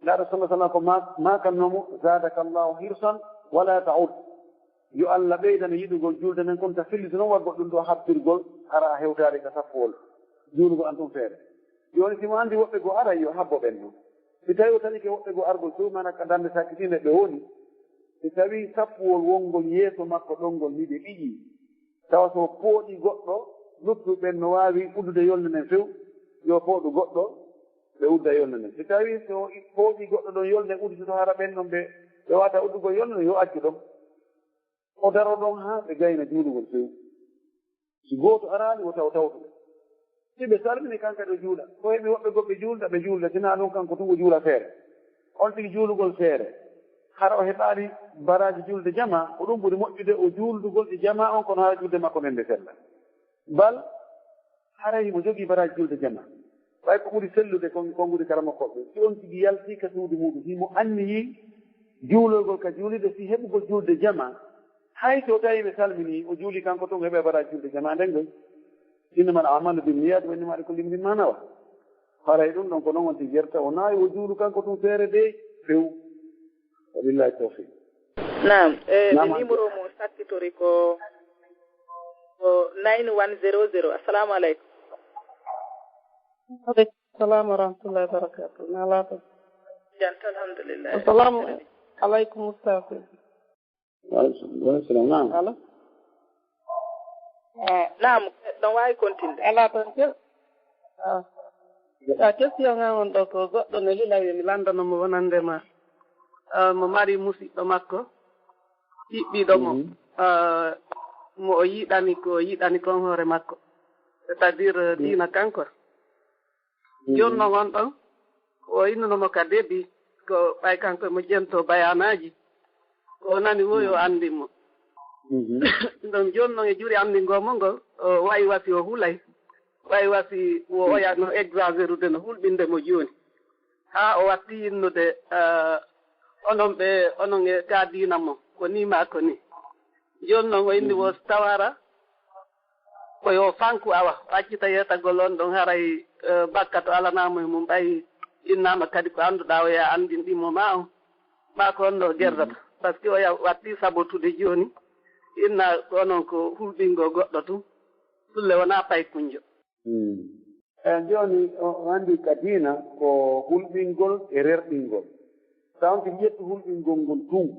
Nulaaɗo sallallahu alaihi wasallam ko ma-, maakannoo mo, "Zadaka Allahu hirsan, wala ta'ud." Yo Allah ɓeydane yiɗugol julde nden, kono ta fillito non waggol ɗum ɗo habbirgol, hara a hewtaade ka saffuwol. Juulugol an tun feere. Jooni, si mo anndi woɓɓe goo aray, yo habbo ɓen non. Si tawii o taƴike woɓɓe goo argol, tuma na ka darnde sakkitiinde ɓe woni, si tawii saffuwol wonngol yeeso makko ɗon ngol hiɓe ɗiɗi, tawa so o pooɗii goɗɗo, luttuɓe ɓen no waawi uddude yolnde nden few, yo pooɗu goɗɗo, ɓe udda yolnde nden. Si tawii so i-, pooɗii goɗɗo ɗon, yolnde nden udditoto, hara ɓen ɗon ɓe, ɓe waawataa uddugol yolnde nden, yo accu ɗon. O daroo ɗon haa ɓe gayna juulugol few. Si gooto araali, o taw tawtuɓe. Si ɓe salmini, kanko kadi o juula. Ko heɓi woɓɓe goo ɓe juulda, ɓe juulda. Sinaa ɗum, kanko tun o juula feere. On tigi juulugol feere, hara o heɓaali baraaji julde jamaa, ko ɗum ɓuri moƴƴude o juuldugol e jamaa on, kono hara julde makko nden nde sella. Bal, haray himo jogii baraaji julde jamaa. Ɓay ko ɓuri sellude kon, konnguɗi karamokooɓe, si on tigi yaltii ka suudu muuɗum, himo anniyii juulorgol ka juulirde fii heɓugol julde jamaa, hay si o tawii ɓe salminii, o juulii kanko tun, o heɓay baraaji julde jamaa nden ngol. Innamal a'malu binniyat wa innama likulli imri'in ma nawa. Haray ɗum ɗon ko non on tigi yerta, o naawi o juulu kanko tun feere de few. Wa billahi tawfiq. Naam, e, naam, numéro mo sakkitori ko, ko nine one zero zero. Assalamu aleykum. Aleykum salam wa rahmatullahi wa barakatuh. Na laata? Jant, alhamdulillah. Assalamu aleykum, Ustaz. Wa aleykum salam. Naam. Allo? Eh, naam, ɗon waawi continde. Alaa tan ke-, ah. Ah, question an on ɗo ko goɗɗo ne lila yo mi lanndano mo wonande ma. Ah, mo mari musiɗɗo makko, hiɓɓiɗo mo. Mhm. Ah, mo o yiɗani ko, o yiɗani kon hoore makko. C'est-à-dire, euh, mhm, diina kanko. Mhm. Jooni non on ɗon, o innuno mo ka début, ko ɓay kanko mo jento bayanaaji. Ko o nani woy o, mhm, anndi mo. Mhm. Ɗon jooni non e juri anndingoo mo ngo, o wayi wasi o hulay. Wayi wasi wo, mhm, oya no exagérude, no hulɓinde mo jooni. Haa o watti innude, eh, onon ɓe, onon e ka diina mo, ko ni ma ko ni. Jooni non o inni, mhm, wo tawara, ko yo fanku awa, o accita yeetagol on ɗon haray, eh, bakka to alanaa mo e mum, ɓay innaama kadi ko annduɗaa o ya anndin ɗimmo ma on, maa ko on ɗo gerdata. Mhm. Parce que o ya watti sabotude jooni, inna ko onon ko hulɓingo goɗɗo tun, sulle wonaa paykunjo. Hmm. E jooni, o, o anndi ka diina ko hulɓingol e rerɗingol. Taw on tigi ƴettu hulɓingol ngol tun.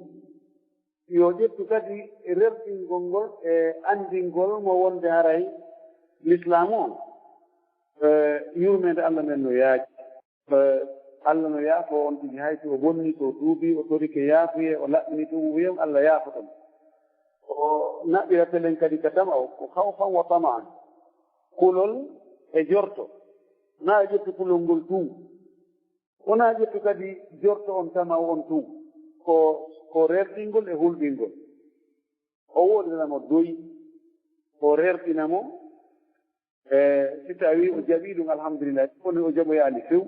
Yo ƴettu kadi rerɗingol ngol e anndingol mo wonde haray Lislaamu on, e, yurmeende Allah men no yaaji. E, Allah no yaafo on tigi hay si o bonni, so o tuubi, o torike yaafuye, o laɓɓini tun, wiyon Allah yaafoto mo. O naɓɓira telen kadi ka tama o, ko khawfan wa tama'an. Kulol e jorto. Na ƴettu kulol ngol tun. Wona ƴettu kadi jorto on, tama on tun. Ko, ko rerɗingol e hulɓingol. O woodana mo doy, o rerɗina mo, e si tawi o jaɓi ɗum, alhamdulillah, kono o jaɓoyaali few,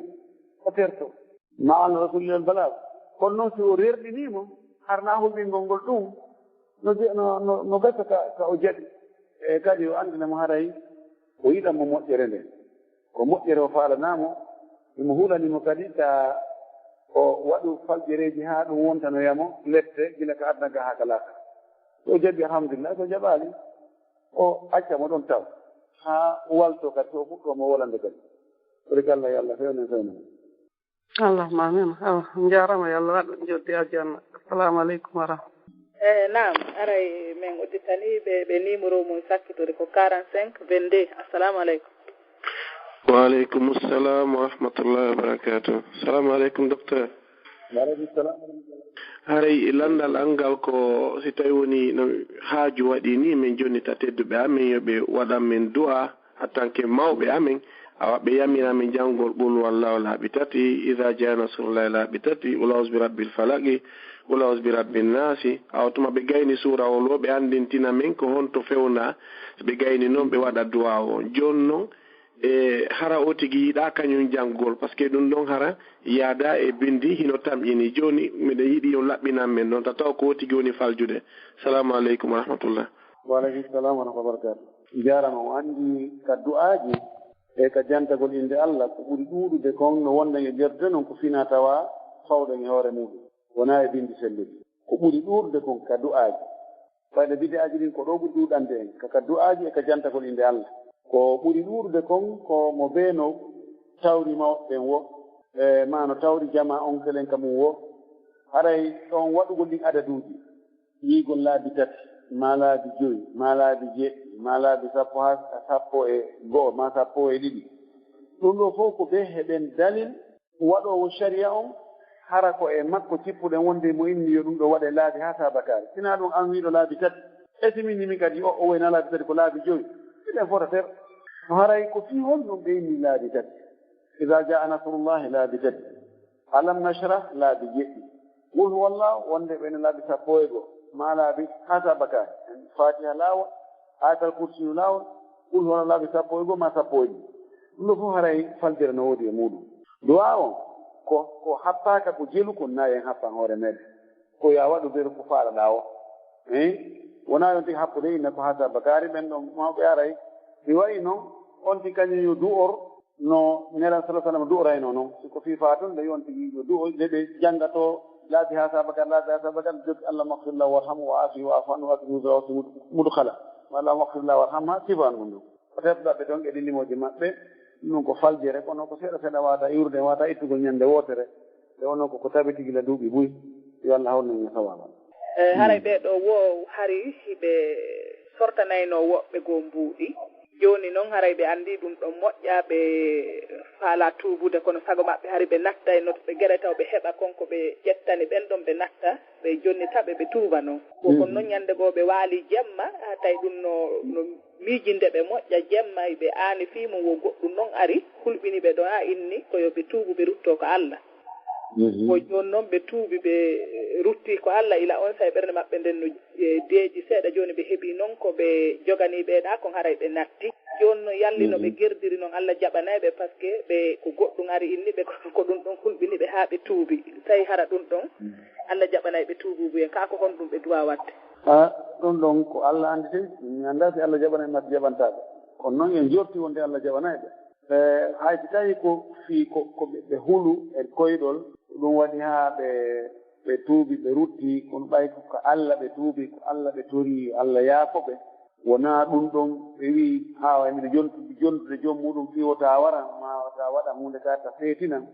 o terto. Ma ala rasulil balagh. Kono noon, si o rerɗinii mo, harna hulɓingol ngol ɗum, no je-, no, no, no gasa ka, ka o jaɓi. E kadi o anndina mo haray o yiɗan mo moƴƴere nde. Ko moƴƴere o faalanaa mo, imo hulani mo kadi ta o waɗu falƴereeji haa ɗum wontanoya mo lepte gila ka aduna ga haa ka laakara. So o jaɓi, alhamdulillah, so o jaɓaali, o acca mo ɗon taw, haa walto kadi, so o fuɗɗoo mo wolande kadi. Ɓuri ko Allah, yo Allah fewnen, fewnen. Allahumma amin. Awa, njaaraama, yo Allah waɗ en joddi aljanna. Assalamu aleykum wa rahmatullahi. Eh, naam, aray men udditanii ɓe, ɓe numéro mum sakkitorde ko quarante-cinq vingt-deux. Assalamu aleykum. Wa aleykum salam wa rahmatullahi wa barakatuh. Assalamu aleykum, docteur. Wa aleykum salam wa rahmatullah. Haray lanndal an ngal ko si tawi woni no haaju waɗi ni, men jonnita tedduɓe amen yo ɓe waɗan men du'a. En tant que mawɓe amen, awa ɓe yamira men janngol Qul huwallahu laabi tati, Idha jaa nasrullahi laabi tati, Qul a'udhu bi rabbil falaqi, Qul a'udhu bi rabbin nasi. Awa tuma ɓe gayni suura o lo, ɓe anndintina men ko honto fewnda. So ɓe gayni noon, ɓe waɗa du'a o. Jooni noon, e hara o tigi yiɗa kañum janngugol, parce que ɗum ɗon hara yaada e binndi, hino tamƴini. Jooni miɗo yiɗi on laɓɓinan men noon, ta taw ko o tigi woni faljude. Salamu aleykum wa rahmatullah. Wa aleykum salam wa rahmatullahi wa barakatuh. Njaaraama, o anndi ka du'aaji e ka jantagol innde Allah, ko ɓuri ɗuuɗude kon no wonɗen e ƴettude non ko fina tawa fawɗen e hoore muuɗum, wonaa e binndi selluɗi. Ko ɓuri ɗuuɗude kon ka du'aaji. Fayda bid'aaji ɗin ko ɗo ɓuri ɗuuɗande en, ka, ka du'aaji e ka jantagol innde Allah. Ko ɓuri ɗuuɗude kon ko mo bee no tawri mawɓe ɓen wo, e maa no tawri jamaa on kelen ka mum wo. Haray ɗon waɗugol ɗin adaduuji, wi'ugol laabi tati, maa laabi joyi, maa laabi jeeɗiɗi, maa laabi sappo haa sappo e go'o, maa sappo e ɗiɗi. Ɗum ɗo fof ko ɓe heɓen dalil waɗoowo sariya on, hara ko e makko cippuɗen wonde mo inni yo ɗum ɗo waɗe laabi haa saabakaare. Sinaa ɗum an wi'uɗo laabi tati, e si min ni min kadi o, o woyna laabi tati ko laabi joyi, miɗen fota ter. No haray ko fii honɗum ɓe inni laabi tati? Iza jaa nasrullahi laabi tati. Alam nashrah laabi jeɗɗi. Qul huwallahu wonde ɓe no laabi sappo e go'o, maa laabi haa saabakaare. Fatiha laawol, Ayatal Kursiyu laawol, Qul huwallahu laabi sappo e go'o maa sappo e ɗiɗi. Ɗum ɗo fof haray faldere no woodi e muuɗum. Du'a on ko, ko happaaka, ko jelu kon na en happan hoore meɗen. Ko ya waɗu nder ko faalaɗaa o. Hein? Wonaa yon tigi happude inna ko haa saabakaare, ɓen ɗon mawɓe aray. Mi wayi noon, on tigi kañum yo du'or no Nelaaɗo sallallahu alaihi wasallam du'orayno noon. Si ko fii faatun, nde yon tigi yo du'o, nde ɓe janngatoo Laabi haa sabakan, laabi haa sabakan, jokki Allahumma ighfir lahu warhamhu wa afihi wa'fu anhu wa akrim nuzlahu wa wasi' mudkhala. Allahumma ighfir lahu warhamha, sifa on ɗum ɗum. O teddaaɓe toon e ɗi limooji maɓɓe, ɗum ko faljere, kono ko seeɗa seeɗa wata iwrude, wata ittugol ñande wootere. Nde wonno ko, ko tabiti gila duuɓi buy, yo Allah hawnu en e sawaaba. E, haray ɓee ɗoo wo hari hiɓe sortanaynoo woɓɓe goo mbuuɗi. Jooni noon haray ɓe anndii ɗum ɗon moƴƴaa, ɓe faalaa tuubude, kono sago maɓɓe hari ɓe natta e no ɓe gere taw ɓe heɓa kon ko ɓe ƴettani ɓen ɗon, ɓe natta, ɓe jonnita ɓe, ɓe tuuba noon. Ko kon noon ñande goo ɓe waali jemma, haa tawi ɗum no, no miijinde ɓe moƴƴa jemma, ɓe aani fii mum wo goɗɗum noon ari, hulɓini ɓe ɗo haa inni ko yo ɓe tuubu, ɓe ruttoo ko Alla. Ko jooni noon ɓe tuubi, ɓe rutti ko Alla, ila on saa'i ɓernde maɓɓe nden no, e, deeƴi seeɗa. Jooni ɓe heɓii noon ko ɓe joganii ɓee ɗaa kon, haray ɓe natti. Jooni no yalli no ɓe gerdiri noon, Alla jaɓanay ɓe, parce que ɓe ko goɗɗum ari inni ɓe, ko, ko ɗum ɗon hulɓini ɓe haa ɓe tuubi. Tawi hara ɗum ɗon, Alla jaɓanay ɓe tuubuubu en, kaa ko honɗum ɓe duwaa waɗde? A, ɗum ɗon ko Alla anndi tigi. Mi anndaa si Alla jaɓanay maa si jaɓantaa ɓe. Kono noon en njorti wonde Alla jaɓanay ɓe. E, hay si tawii ko fii ko, ko ɓe, ɓe hulu e koyɗol, ɗum waɗi haa ɓe, ɓe tuubi, ɓe rutti, kono ɓay ko ka Alla ɓe tuubi, ko Alla ɓe torii, Alla yaafo ɓe. Wonaa ɗum ɗon ɓe wi'i, "Haa way miɗo jontude, jontude joom muɗum fii wota wara, maa wota waɗa huunde ka ta feetinan."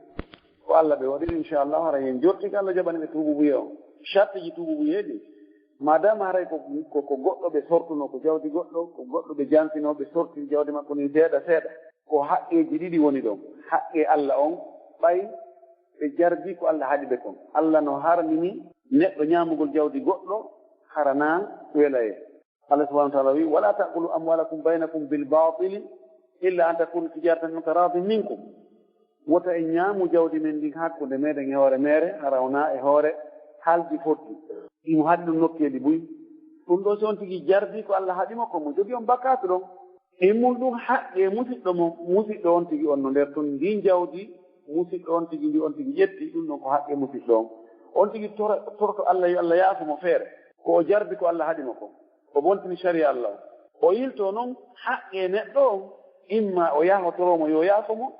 Ko Alla ɓe waɗiri, inchallah, hara en njorti ko Alla jaɓani ɓe tuububuye on. Sartiji tuububuye ɗin, madama haray ko, ko, ko goɗɗo ɓe sortuno, ko jawdi goɗɗo, ko goɗɗo ɓe janfino, ɓe sorti jawdi makko ni seeɗa seeɗa. Ko haqqeeji ɗiɗi woni ɗon. Haqqe Alla on, ɓay ɓe jardi ko Alla haɗi ɓe kon. Alla no harmini neɗɗo ñaamugol jawdi goɗɗo, hara na welaye. Allah subhanahu wa ta'ala wi, "Wala ta'kulu amwalakum bainakum bil batili illa an takuna tijaratan an taradin minkum." Wota en ñaamu jawdi men ndin hakkunde meɗen e hoore mere, hara wona e hoore haldi fotti. Imo haɗi ɗum nokkeeli buy. Ɗum ɗo si on tigi jardi ko Allah haɗi mo, ko mo jogi on bakkaatu ɗon. Immul ɗum haqqe musiɗɗo mo, musiɗɗo on tigi on no nder ton ndin jawdi, musiɗɗo on tigi ndi on tigi ƴetti, ɗum ɗon ko haqqe musiɗɗo on. On tigi tora-, toroto Allah yo Allah yaafo mo feere, ko o jardi ko Allah haɗi mo ko. O bontini sariya Allah on. O yilto noon haqqe neɗɗo on, imma o yahotoroo mo yo yaafo mo,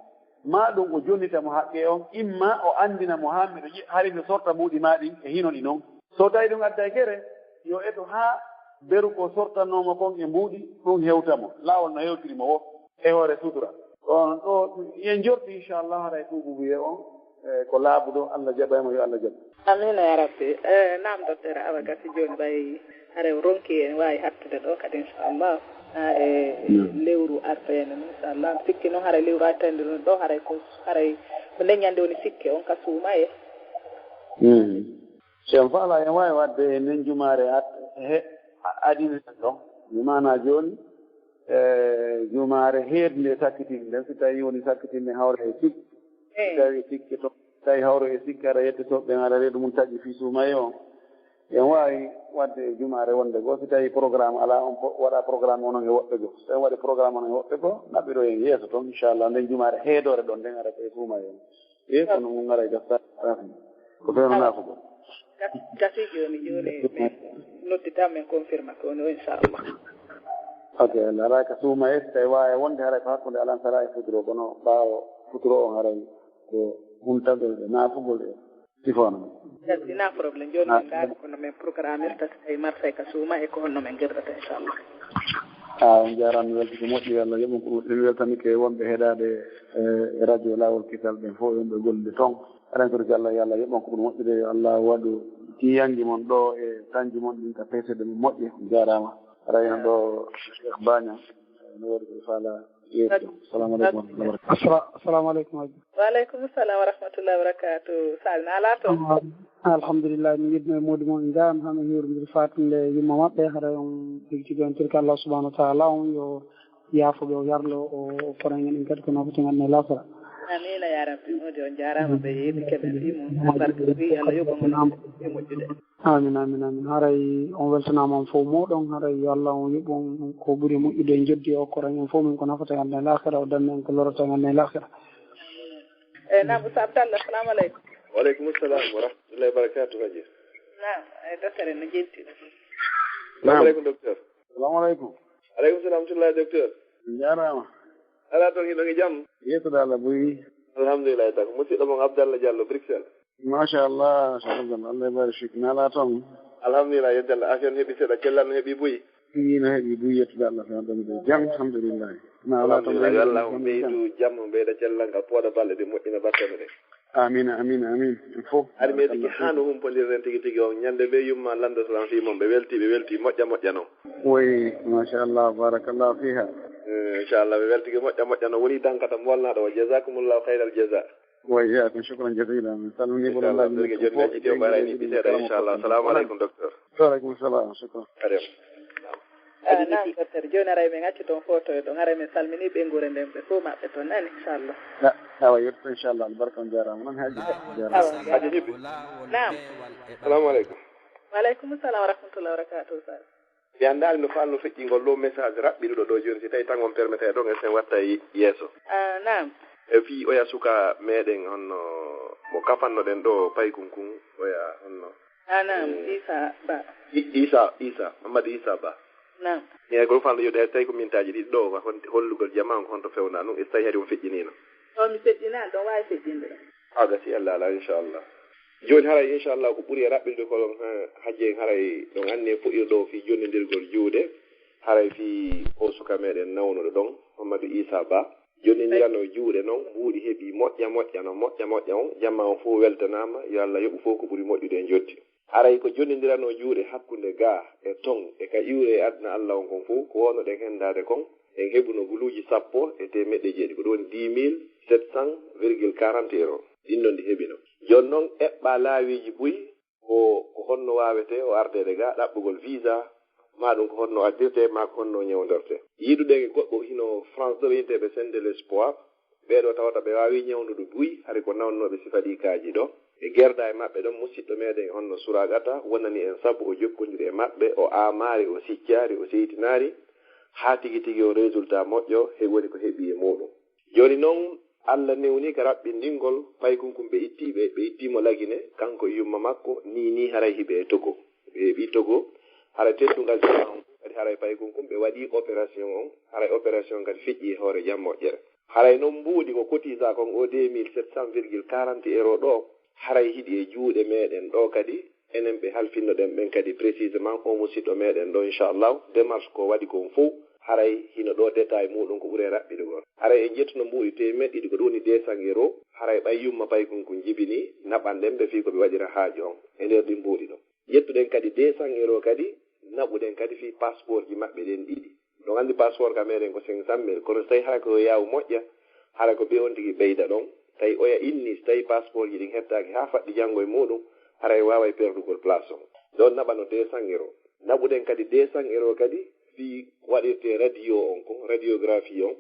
maa ɗum o jonnita mo haqqe on, imma o anndina mo haa miɗo yi-, hari miɗo sorta mbuuɗi maa ɗin e hino ɗi noon. So tawi ɗum adday gere, yo eto haa beru ko sortannoo mo kon e mbuuɗi, ɗum hewta mo. Laawol no hewtiri mo wo e hoore sutura. Ɗon ɗo, en njorti, inchallah, haray tuububuye on, e, ko laaɓuɗo, Allah jaɓay mo, yo Allah jaɓ. Amiina, ya Rabbi. E, naam, docteur Awa Gasi, jooni ɓay hare o ronki en waawi hattude ɗo kadi, inchallah. Haa e lewru artayande, inchallah. Sikki noon, haray lewru artayande ɗon ɗo, haray ko, haray ko nden ñande woni sikke on ka suumaye. Mm. Si on faalaa, en waawi waɗde e nden jumaare at-, he-, a-, adii ɗon. Mi maanaa jooni, e, jumaare heednde sakkitiinde nden, si tawii woni sakkitiinde hawra e sikki, si tawii sikki to, si tawii hawra e sikki, aɗa yetta toɓɓe, aɗa reedu mum taƴi fii suumaye on. En waawi waɗde e jumaare wonde goo, si tawii programme alaa, on po-, waɗa programme onon e woɓɓe goo. Si tawii waɗi programme onon e woɓɓe goo, naɓɓiro en yeeso toon, inchallah, nden jumaare heedoore ɗon nden ara ko e suumaye on. E kono ngun ngaray gasa. Ko feewno naafugol. Gas-, gasi jooni, jooni min nodditaa, min confirma ko woni o, inchallah. Ok, Allah, haray ka suuma e, si tawi waawi wonde haray ko hakkunde alansara e futuro, kono ɓaawo futuro on haray ko huntagol e naafugol e sifono. Gasi, na problème. Jooni min ndaari kono min programme irta si tawi Marseille ka suuma e ko honno min gerdata, inchallah. A, on jaaraama, mi weltii ko moƴƴi, Allah yoɓ on ko ɗum. Mi weltanike wonɓe heɗaade, e, e radio Laawol Kisal ɓen fof, wonɓe golle toon. Aɗa en torki Allah, yo Allah yoɓ on ko ɓuri moƴƴude, yo Allah waɗu kiyanji mon ɗo e tanji mon ɗin ka peseede mo moƴƴe. On jaaraama. Aɗa en ɗo Cheikh Baña, no waɗi ko faala yeeso. Assalamu aleykum wa rahmatullahi wa barakatuh. Assala-, assalamu aleykum, Hajji. Wa aleykum salam wa rahmatullahi wa barakatuh. Sal, na alaa toon? Alhamdulillah, mi yiɗno e moodi mon, njaram, haa min hiwrondiri faatinde yumma maɓɓe, haray on tigi tigi on tirki Allah subhanahu wa ta'ala, on yo yaafo ɓe, o yarlo, o, o koran en kadi ko nafata en aduna e laakara. Amiina ya Rabbi. Moodi on jaaraama, ɓe yeeɓike men fii mum. Barka fii Allah yoɓa mo e moƴƴude. Amin, amin, amin. Haray on weltanaama on fof mooɗon, haray yo Allah on yoɓ on ko ɓuri moƴƴude e njoddi o, koran en fof min ko nafata en aduna e laakara, o danna en ko lorata en aduna e laakara. Eh, naam, Oustaz Abdallah, assalamu aleykum. Wa aleykum salam wa rahmatullahi wa barakatuh, Hajji. Naam, eh, docteur en no jetti. Assalamu aleykum, docteur. Assalamu aleykum. Aleykum salam wa rahmatullahi, docteur. Njaaraama. Alaa toon, hiɗon e jam? Yeetude Allah buy. Alhamdulillah, tan. Musidɗo mon Abdallah Diallo, Bruxelles. Machallah, Cheikh Abdallah, Allah e baari fik. Naalaa toon? Alhamdulillah, yedde Allah. Afiya no heɓi seeɗa, cellal no heɓi buy? Ina heɓi buy, yettude Allah, tan ɗum de jam, alhamdulillah. Naalaa toon? Alhamdulillah, yo Allah on ɓeydu jam, on ɓeyda cellal ngal, pooɗa balɗe ɗe, moƴƴina battane ɗe. Amin, amin, amin. En fof. Ari meɗiki haa no humpondirɗen tigi tigi on. Ñande nde yumma Lanndo Salam fii mon, ɓe welti, ɓe welti moƴƴa moƴƴa non. Woy, machallah, barakallahu fiha. Eh, inchallah, ɓe weltike moƴƴa moƴƴa non. Woni dankata molnaɗo o. Jazakumullahu khairal jaza. Wa iyyakum, shukran jazilan. Min salmini. Inchallah, birge joni mi acciti o ɓaray ni ɓiteɗo, inchallah. Assalamu alaikum, docteur. Wa alaikum salam, shukran. Adem. Ah, naam, docteur. Jooni haray min acci toon fotoyo ɗon. Haray min salmini ɓeynguure nden ɓe fof maɓɓe toon, nani, inchallah. Ah, awa, yetto, inchallah. Albarka on, jaaraama. Non, Haaji, jaaraama. Awa, Haaji Jibbi. Naam. Assalamu alaikum. Wa alaikum salam wa rahmatullahi wa barakatuh, sir. Mi anndaali no faalno feƴƴingol ɗo message raɓɓiɗuɗo ɗo jooni, si tawi tan on permetee ɗon, e sen watta ye-, yeeso. Ah, naam. E fii oya suka meɗen honno mo kafannoɗen ɗo paykun kun, oya honno? Ah, naam, eh, Isa Ba. I-, Isa, Isa, Mamadou Isa Ba. Naam. Mi hay ko ɗum faalno yi'ude, hay tawi ko mintaaji ɗiɗi ɗo, wa hon-, hollugol jama on ko honto fewnaa ɗum, e so tawi hari on feƴƴiniino. O, mi feƴƴinaali, ɗon waawi feƴƴinde ɗum. A gasi, Allah ala, inchallah. Jooni haray, inchallah, ko ɓuri e raɓɓinde ko ɗon, ha, hajje en haray ɗon anni e fuɗɗirɗo fii jonnindirgol juuɗe, haray fii o suka meɗen nawnuɗo ɗon, Mamadou Isa Ba. Jonnindirano juuɗe non, mbuuɗi heɓi moƴƴa moƴƴa no moƴƴa moƴƴa on, jamma on fof weltanaama, yo Allah yoɓu fof ko ɓuri moƴƴude e njotti. Haray ko jonnindirano juuɗe hakkunde gaa e ton e ka iwre e aduna Allah on kon fof, ko wonnoɗen henndaade kon, en heɓuno guluuji sappo e teemeɗɗe jeeɗiɗi, ko ɗum woni dix mille sept cents virgule quarante euros. Ɗin non ɗi heɓino. Jooni non eɓɓa laawiiji buy, ko, ko honno waawetee o ardeede gaa ɗaɓɓugol visa, maa ɗum ko honno addirtee, maa ko honno ñewndortee. Yiiduɗen e goɗɗo hino France deux, wiyeteeɓe Sen de l'Espoir, ɓee ɗoo tawata ɓe waawii ñawndude buy, hari ko nawnnooɓe sifa ɗii kaaji ɗoo. E gerda e maɓɓe ɗon, musiɗɗo meɗen honno Suragata wonani en sabu o jokkondiri e maɓɓe, o aamaari, o siccaari, o seytinaari, haa tigi tigi o résultat moƴƴo he woni ko heɓi e muuɗum. Jooni non, Allah newni ka raɓɓindingol, paykun kun ɓe itti, ɓe, ɓe itti mo Lagine, kanko e yumma makko, ni, ni haray hiɓe e Togo. Ɓe heɓi Togo, haray teddungal jama on, kadi haray paykun kun ɓe waɗi opération on, haray opération kadi feƴƴi e hoore jam moƴƴere. Haray non mbuuɗi ko kotisa kon o deux mille sept cents virgule quarante euros ɗo, haray hiɗi e juuɗe meɗen ɗo kadi, enen ɓe halfinnoɗen ɓen kadi précisément o musiɗɗo meɗen ɗo, inchallah, démarche ko waɗi kon fow, haray hino ɗo détail muɗum ko ɓuri e raɓɓiɗugol. Haray en ƴettuno mbuuɗi teemeɗɗe ɗiɗi ko ɗum woni deux cents euros, haray ɓay yumma paykun kun jibini, naɓanɗen ɓe fii ko ɓe waɗira haaju on e nder ɗin mbuuɗi ɗo. Ƴettuɗen kadi deux cents euros kadi, naɓuɗen kadi fii passeport ji maɓɓe ɗen ɗiɗi. Ɗon anndi passeport ka meɗen ko cinq cent mille, kono so tawi hara ko yaawu moƴƴa, hara ko ɓe on tigi ɓeyda ɗon. Tawi oya inni, so tawi passeport ji ɗin hettaaki haa faɗɗi janngo e muɗum, haray waaway perdugol place on. Ɗon naɓano deux cents euros. Naɓuɗen kadi deux cents euros kadi fii waɗirte radio on kon, radiographie on,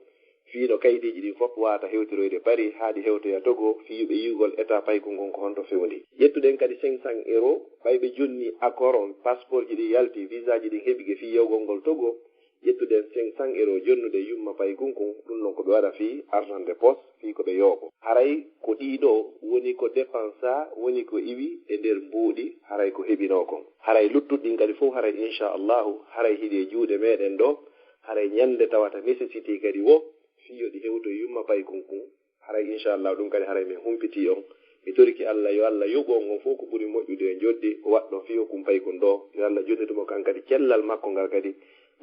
fii no kayidiiji ɗin fof waata hewtiroyde Paris haa ɗi hewtoya Togo, fii ɓe yi'ugol état paykun kon ko honto fewndi. Ƴettuɗen kadi cinq cents euros, ɓay ɓe jonni accord on, passeport ji ɗin yalti, visa ji ɗin heɓike fii yawgol ngol Togo, ƴettuɗen cinq cents euros jonnude yumma paykun kun, ɗum non ko ɓe waɗa fii argent de poche, fii ko ɓe yooɓo. Haray ko ɗii ɗoo woni ko dépensa, woni ko iwi e nder mbuuɗi, haray ko heɓinoo kon. Haray luttuɗi ɗin kadi fof, haray inchallahu, haray hiɗi e juuɗe meɗen ɗo, haray ñande tawata nécessité kadi wo, fii yo ɗi hewto yumma paykun kun. Haray inchallahu ɗum kadi haray min humpiti on. Mi toriki Allah, yo Allah yoɓu on, on fof ko ɓuri moƴƴude e njoɓdi, o waɗɗo fii o kun paykun ɗo. Yo Allah jonnito mo kan kadi cellal makko ngal kadi,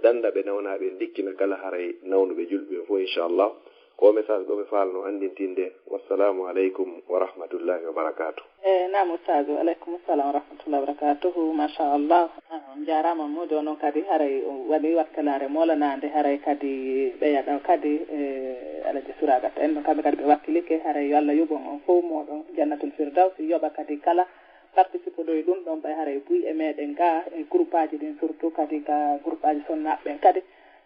dannda ɓe nawnaaɓe, ndikkina kala haray nawnuɓe julɓe ɓen fof, inchallah. Ko o message ɗo mi faalno anndintinde. Wassalamu aleykum wa rahmatullahi wa barakatuh. E, naam, Ustaazu. Aleykum salam wa rahmatullahi wa barakatuhu. Machallah. Ah, on njaaraama, Mawdo. Onon kadi haray on waɗi wakkalaare moolanaande, haray kadi ɓeya ɗo kadi, e, Alaji Suragata en ɗon, kamɓe kadi ɓe wakkilike, haray yo Allah yoɓu on fof mooɗon Jannatul Firdawsi, yoɓa kadi kala participe ɗo e ɗum ɗon, ɓay haray buy e meɗen ga, e groupaaji ɗin surtout kadi ka groupaaji sonnaaɓe ɓen kadi,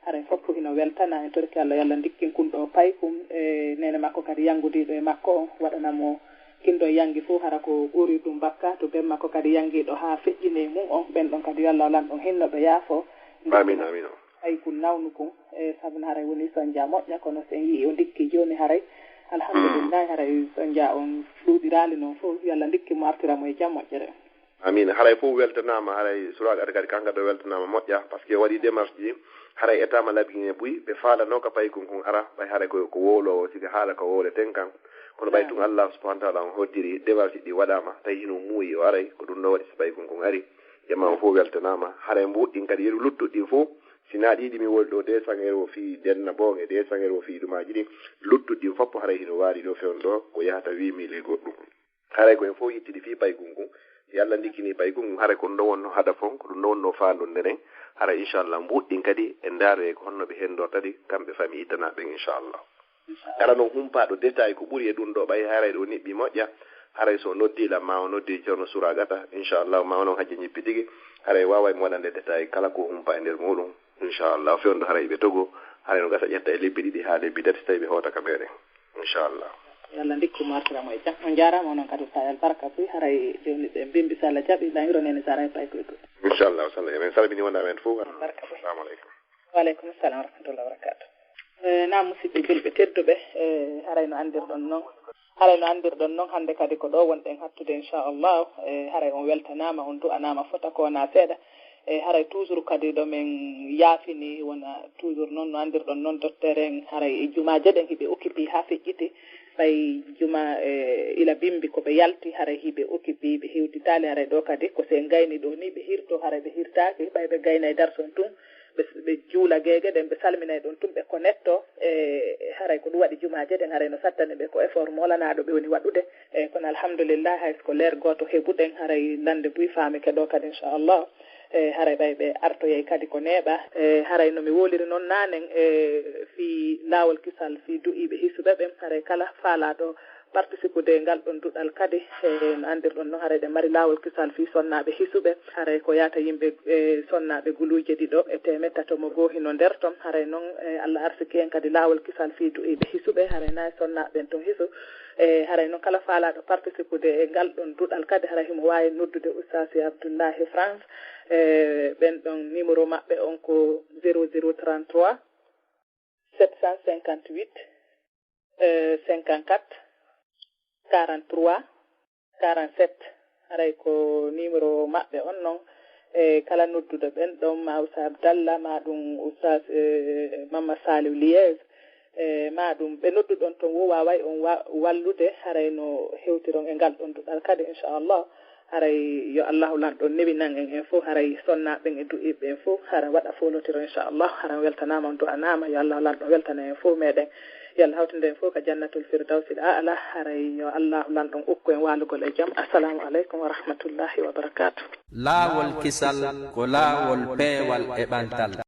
haray fof ko hino weltana. En torki Allah, yo Allah ndikkin kun ɗo paykun, e neene makko kadi yanngudiiɗo e makko on, waɗana mo kin ɗo yanngi fof, hara ko ɓuri ɗum bakka, to ben makko kadi yanngiiɗo haa feƴƴini e mum on, ɓen ɗon kadi yo Allah lan ɗon hinno ɓe yaafo. Amin, amin. Paykun nawnu kun, e sabu no haray woni sonja moƴƴa, kono so en yi'i o ndikki jooni haray, alhamdulillahi, haray sonja on ɗuuɗiraali non fof, yo Allah ndikki mo, artira mo e jam moƴƴere. Amin. Haray fof weltanaama, haray Suragata kadi kanka ɗo weltanaama moƴƴa, parce que waɗi démarche ji, haray état ma Lagine buy, ɓe faalano ka paykun kun ara, ɓay haray ko, ko wowlowo, siga haala ko wowleten kan. Kono ɓay tun Allah subhanahu wa taala on hoddiri, devalsi ɗi waɗaama, tawi hino muuyi o aray, ko ɗum ɗo waɗi so ɓay kon kon ari, jama o fof weltanaama. Haray mbo woɗɗin kadi yeru luttuɗi ɗin fof, si naa ɗiɗi mi woli ɗo, deux cents euros fii denna boonge, deux cents euros fii ɗumaaji ɗin, luttuɗi ɗin fof haray hino waari ɗo fewndo ɗo, ko yahata huit mille e goɗɗum. Haray ko en fof yittidi fii paykun kun. Si Allah ndikkini paykun kun, haray ko ɗum ɗo wonno hada fon, ko ɗum ɗo wonno faandunde nden. Haray inchallah mbo woɗɗin kadi en ndaaroye ko honno ɓe hendorta ɗi, kamɓe fami ittanaaɓe ɓen inchallah. Kala non humpaaɗo détail ko ɓuri e ɗum ɗo, ɓay haray ɗo niɓɓi moƴƴa, haray so o noddii lan, ma o noddii Ceerno Suragata, inchallah, ma onon hajja ñippi tigi, haray waaway mo waɗande détail kala ko humpaa e nder muɗum, inchallah, fewndo haray ɓe togo, haray no gasa ƴetta e lebbi ɗiɗi haa lebbi tati, so tawi ɓe hoota ka meɗen, inchallah. Yo Allah ndikku mo artira mo e jam. On njaaraama onon kadi, Ustaz Albarka Puy, haray jooni ɓe mbimbi so Allah jaɓi, lan hiro nene so aray pay koy ɗum. Inchallah, so Allah jaɓi. En salmini wonde amen fof. Albarka Puy. Assalamu aleykum. Wa aleykum salam wa rahmatullahi wa barakatuh. Eh, naam, musidɓe julɓe tedduɓe, eh, haray no anndirɗon non. Haray no anndirɗon non, hannde kadi ko ɗo wonɗen hattude, inchallah. Eh, haray on weltanaama, on du'anaama fota ko wonaa seeɗa. Eh, haray toujours kadi ɗo men yaafini, wona toujours non no anndirɗon non, docteur en, haray e jumaaje ɗen hiɓe occupé haa feƴƴiti. Ɓay juma, eh, ila bimbi ko ɓe yalti, haray hiɓe occupé, ɓe hewtitaali, haray ɗo kadi ko si en gayni ɗo ni ɓe hirto, haray ɓe hirtaaki, ɓay ɓe gaynay darson tun. Ɓe, ɓe juula geege ɗen, ɓe salminay ɗon tun, ɓe connecto. E haray ko ɗum waɗi jumaaje ɗen, haray no sattani ɓe ko effort moolanaaɗo ɓe woni waɗude. E kono alhamdulillah, hay so ko leer gooto heɓuɗen, haray lande buy faamike ɗo kadi, inchallah. E haray ɓay ɓe artoyay kadi ko neeɓa. E haray no mi woliri noon naanen, e fii laawol kisal, fii du'iiɓe hisuɓe ɓen, haray kala faalaaɗo partisikude e ngal ɗon duɗal kadi, e no anndirɗon non, haray ɗen mari laawol kisal fii sonnaaɓe hisuɓe. Haray ko yaata yimɓe, e sonnaaɓe guluuje ɗiɗo e teemeɗɗe tato mo goo hino nder ton. Haray non, e Allah arsiki en kadi laawol kisal fii du'iiɓe hisuɓe. Haray na e sonnaaɓe ɓen ton hisu. E haray non kala faalaaɗo partisikude e ngal ɗon duɗal kadi, haray himo waawi noddude Ustaasi Abdullahi France. E ɓen ɗon numéro maɓɓe on ko zéro zéro trente-trois, sept cent cinquante-huit, euh, cinquante-quatre, quarante-trois, quarante-sept. Haray ko numéro maɓɓe on non. E kala nodduɗo ɓen ɗon, ma Oustaz Abdallah, ma ɗum Oustaz, eh, Mamma Saliou Liège, eh, ma ɗum ɓe nodduɗon ton wo waaway on wa-, wallude, haray no hewtiron e ngal ɗon duɗal kadi, inchallah. Haray yo Allahu Lanɗo newinan en en fof, haray sonnaaɓe ɓen e du'iiɓe ɓen fof, hara waɗa foolotiro, inchallah. Hara weltanaama, on du'anaama, yo Allahu Lanɗo weltana en fof meɗen. Yo Allah hawtinde en fof ka Jannatul Firdawsil A'la. Haray yo Allahu Lanɗo okku en waalugol e jam. Assalamu aleykum wa rahmatullahi wa barakatuh. Laawol kisal ko laawol peewal e ɓantal.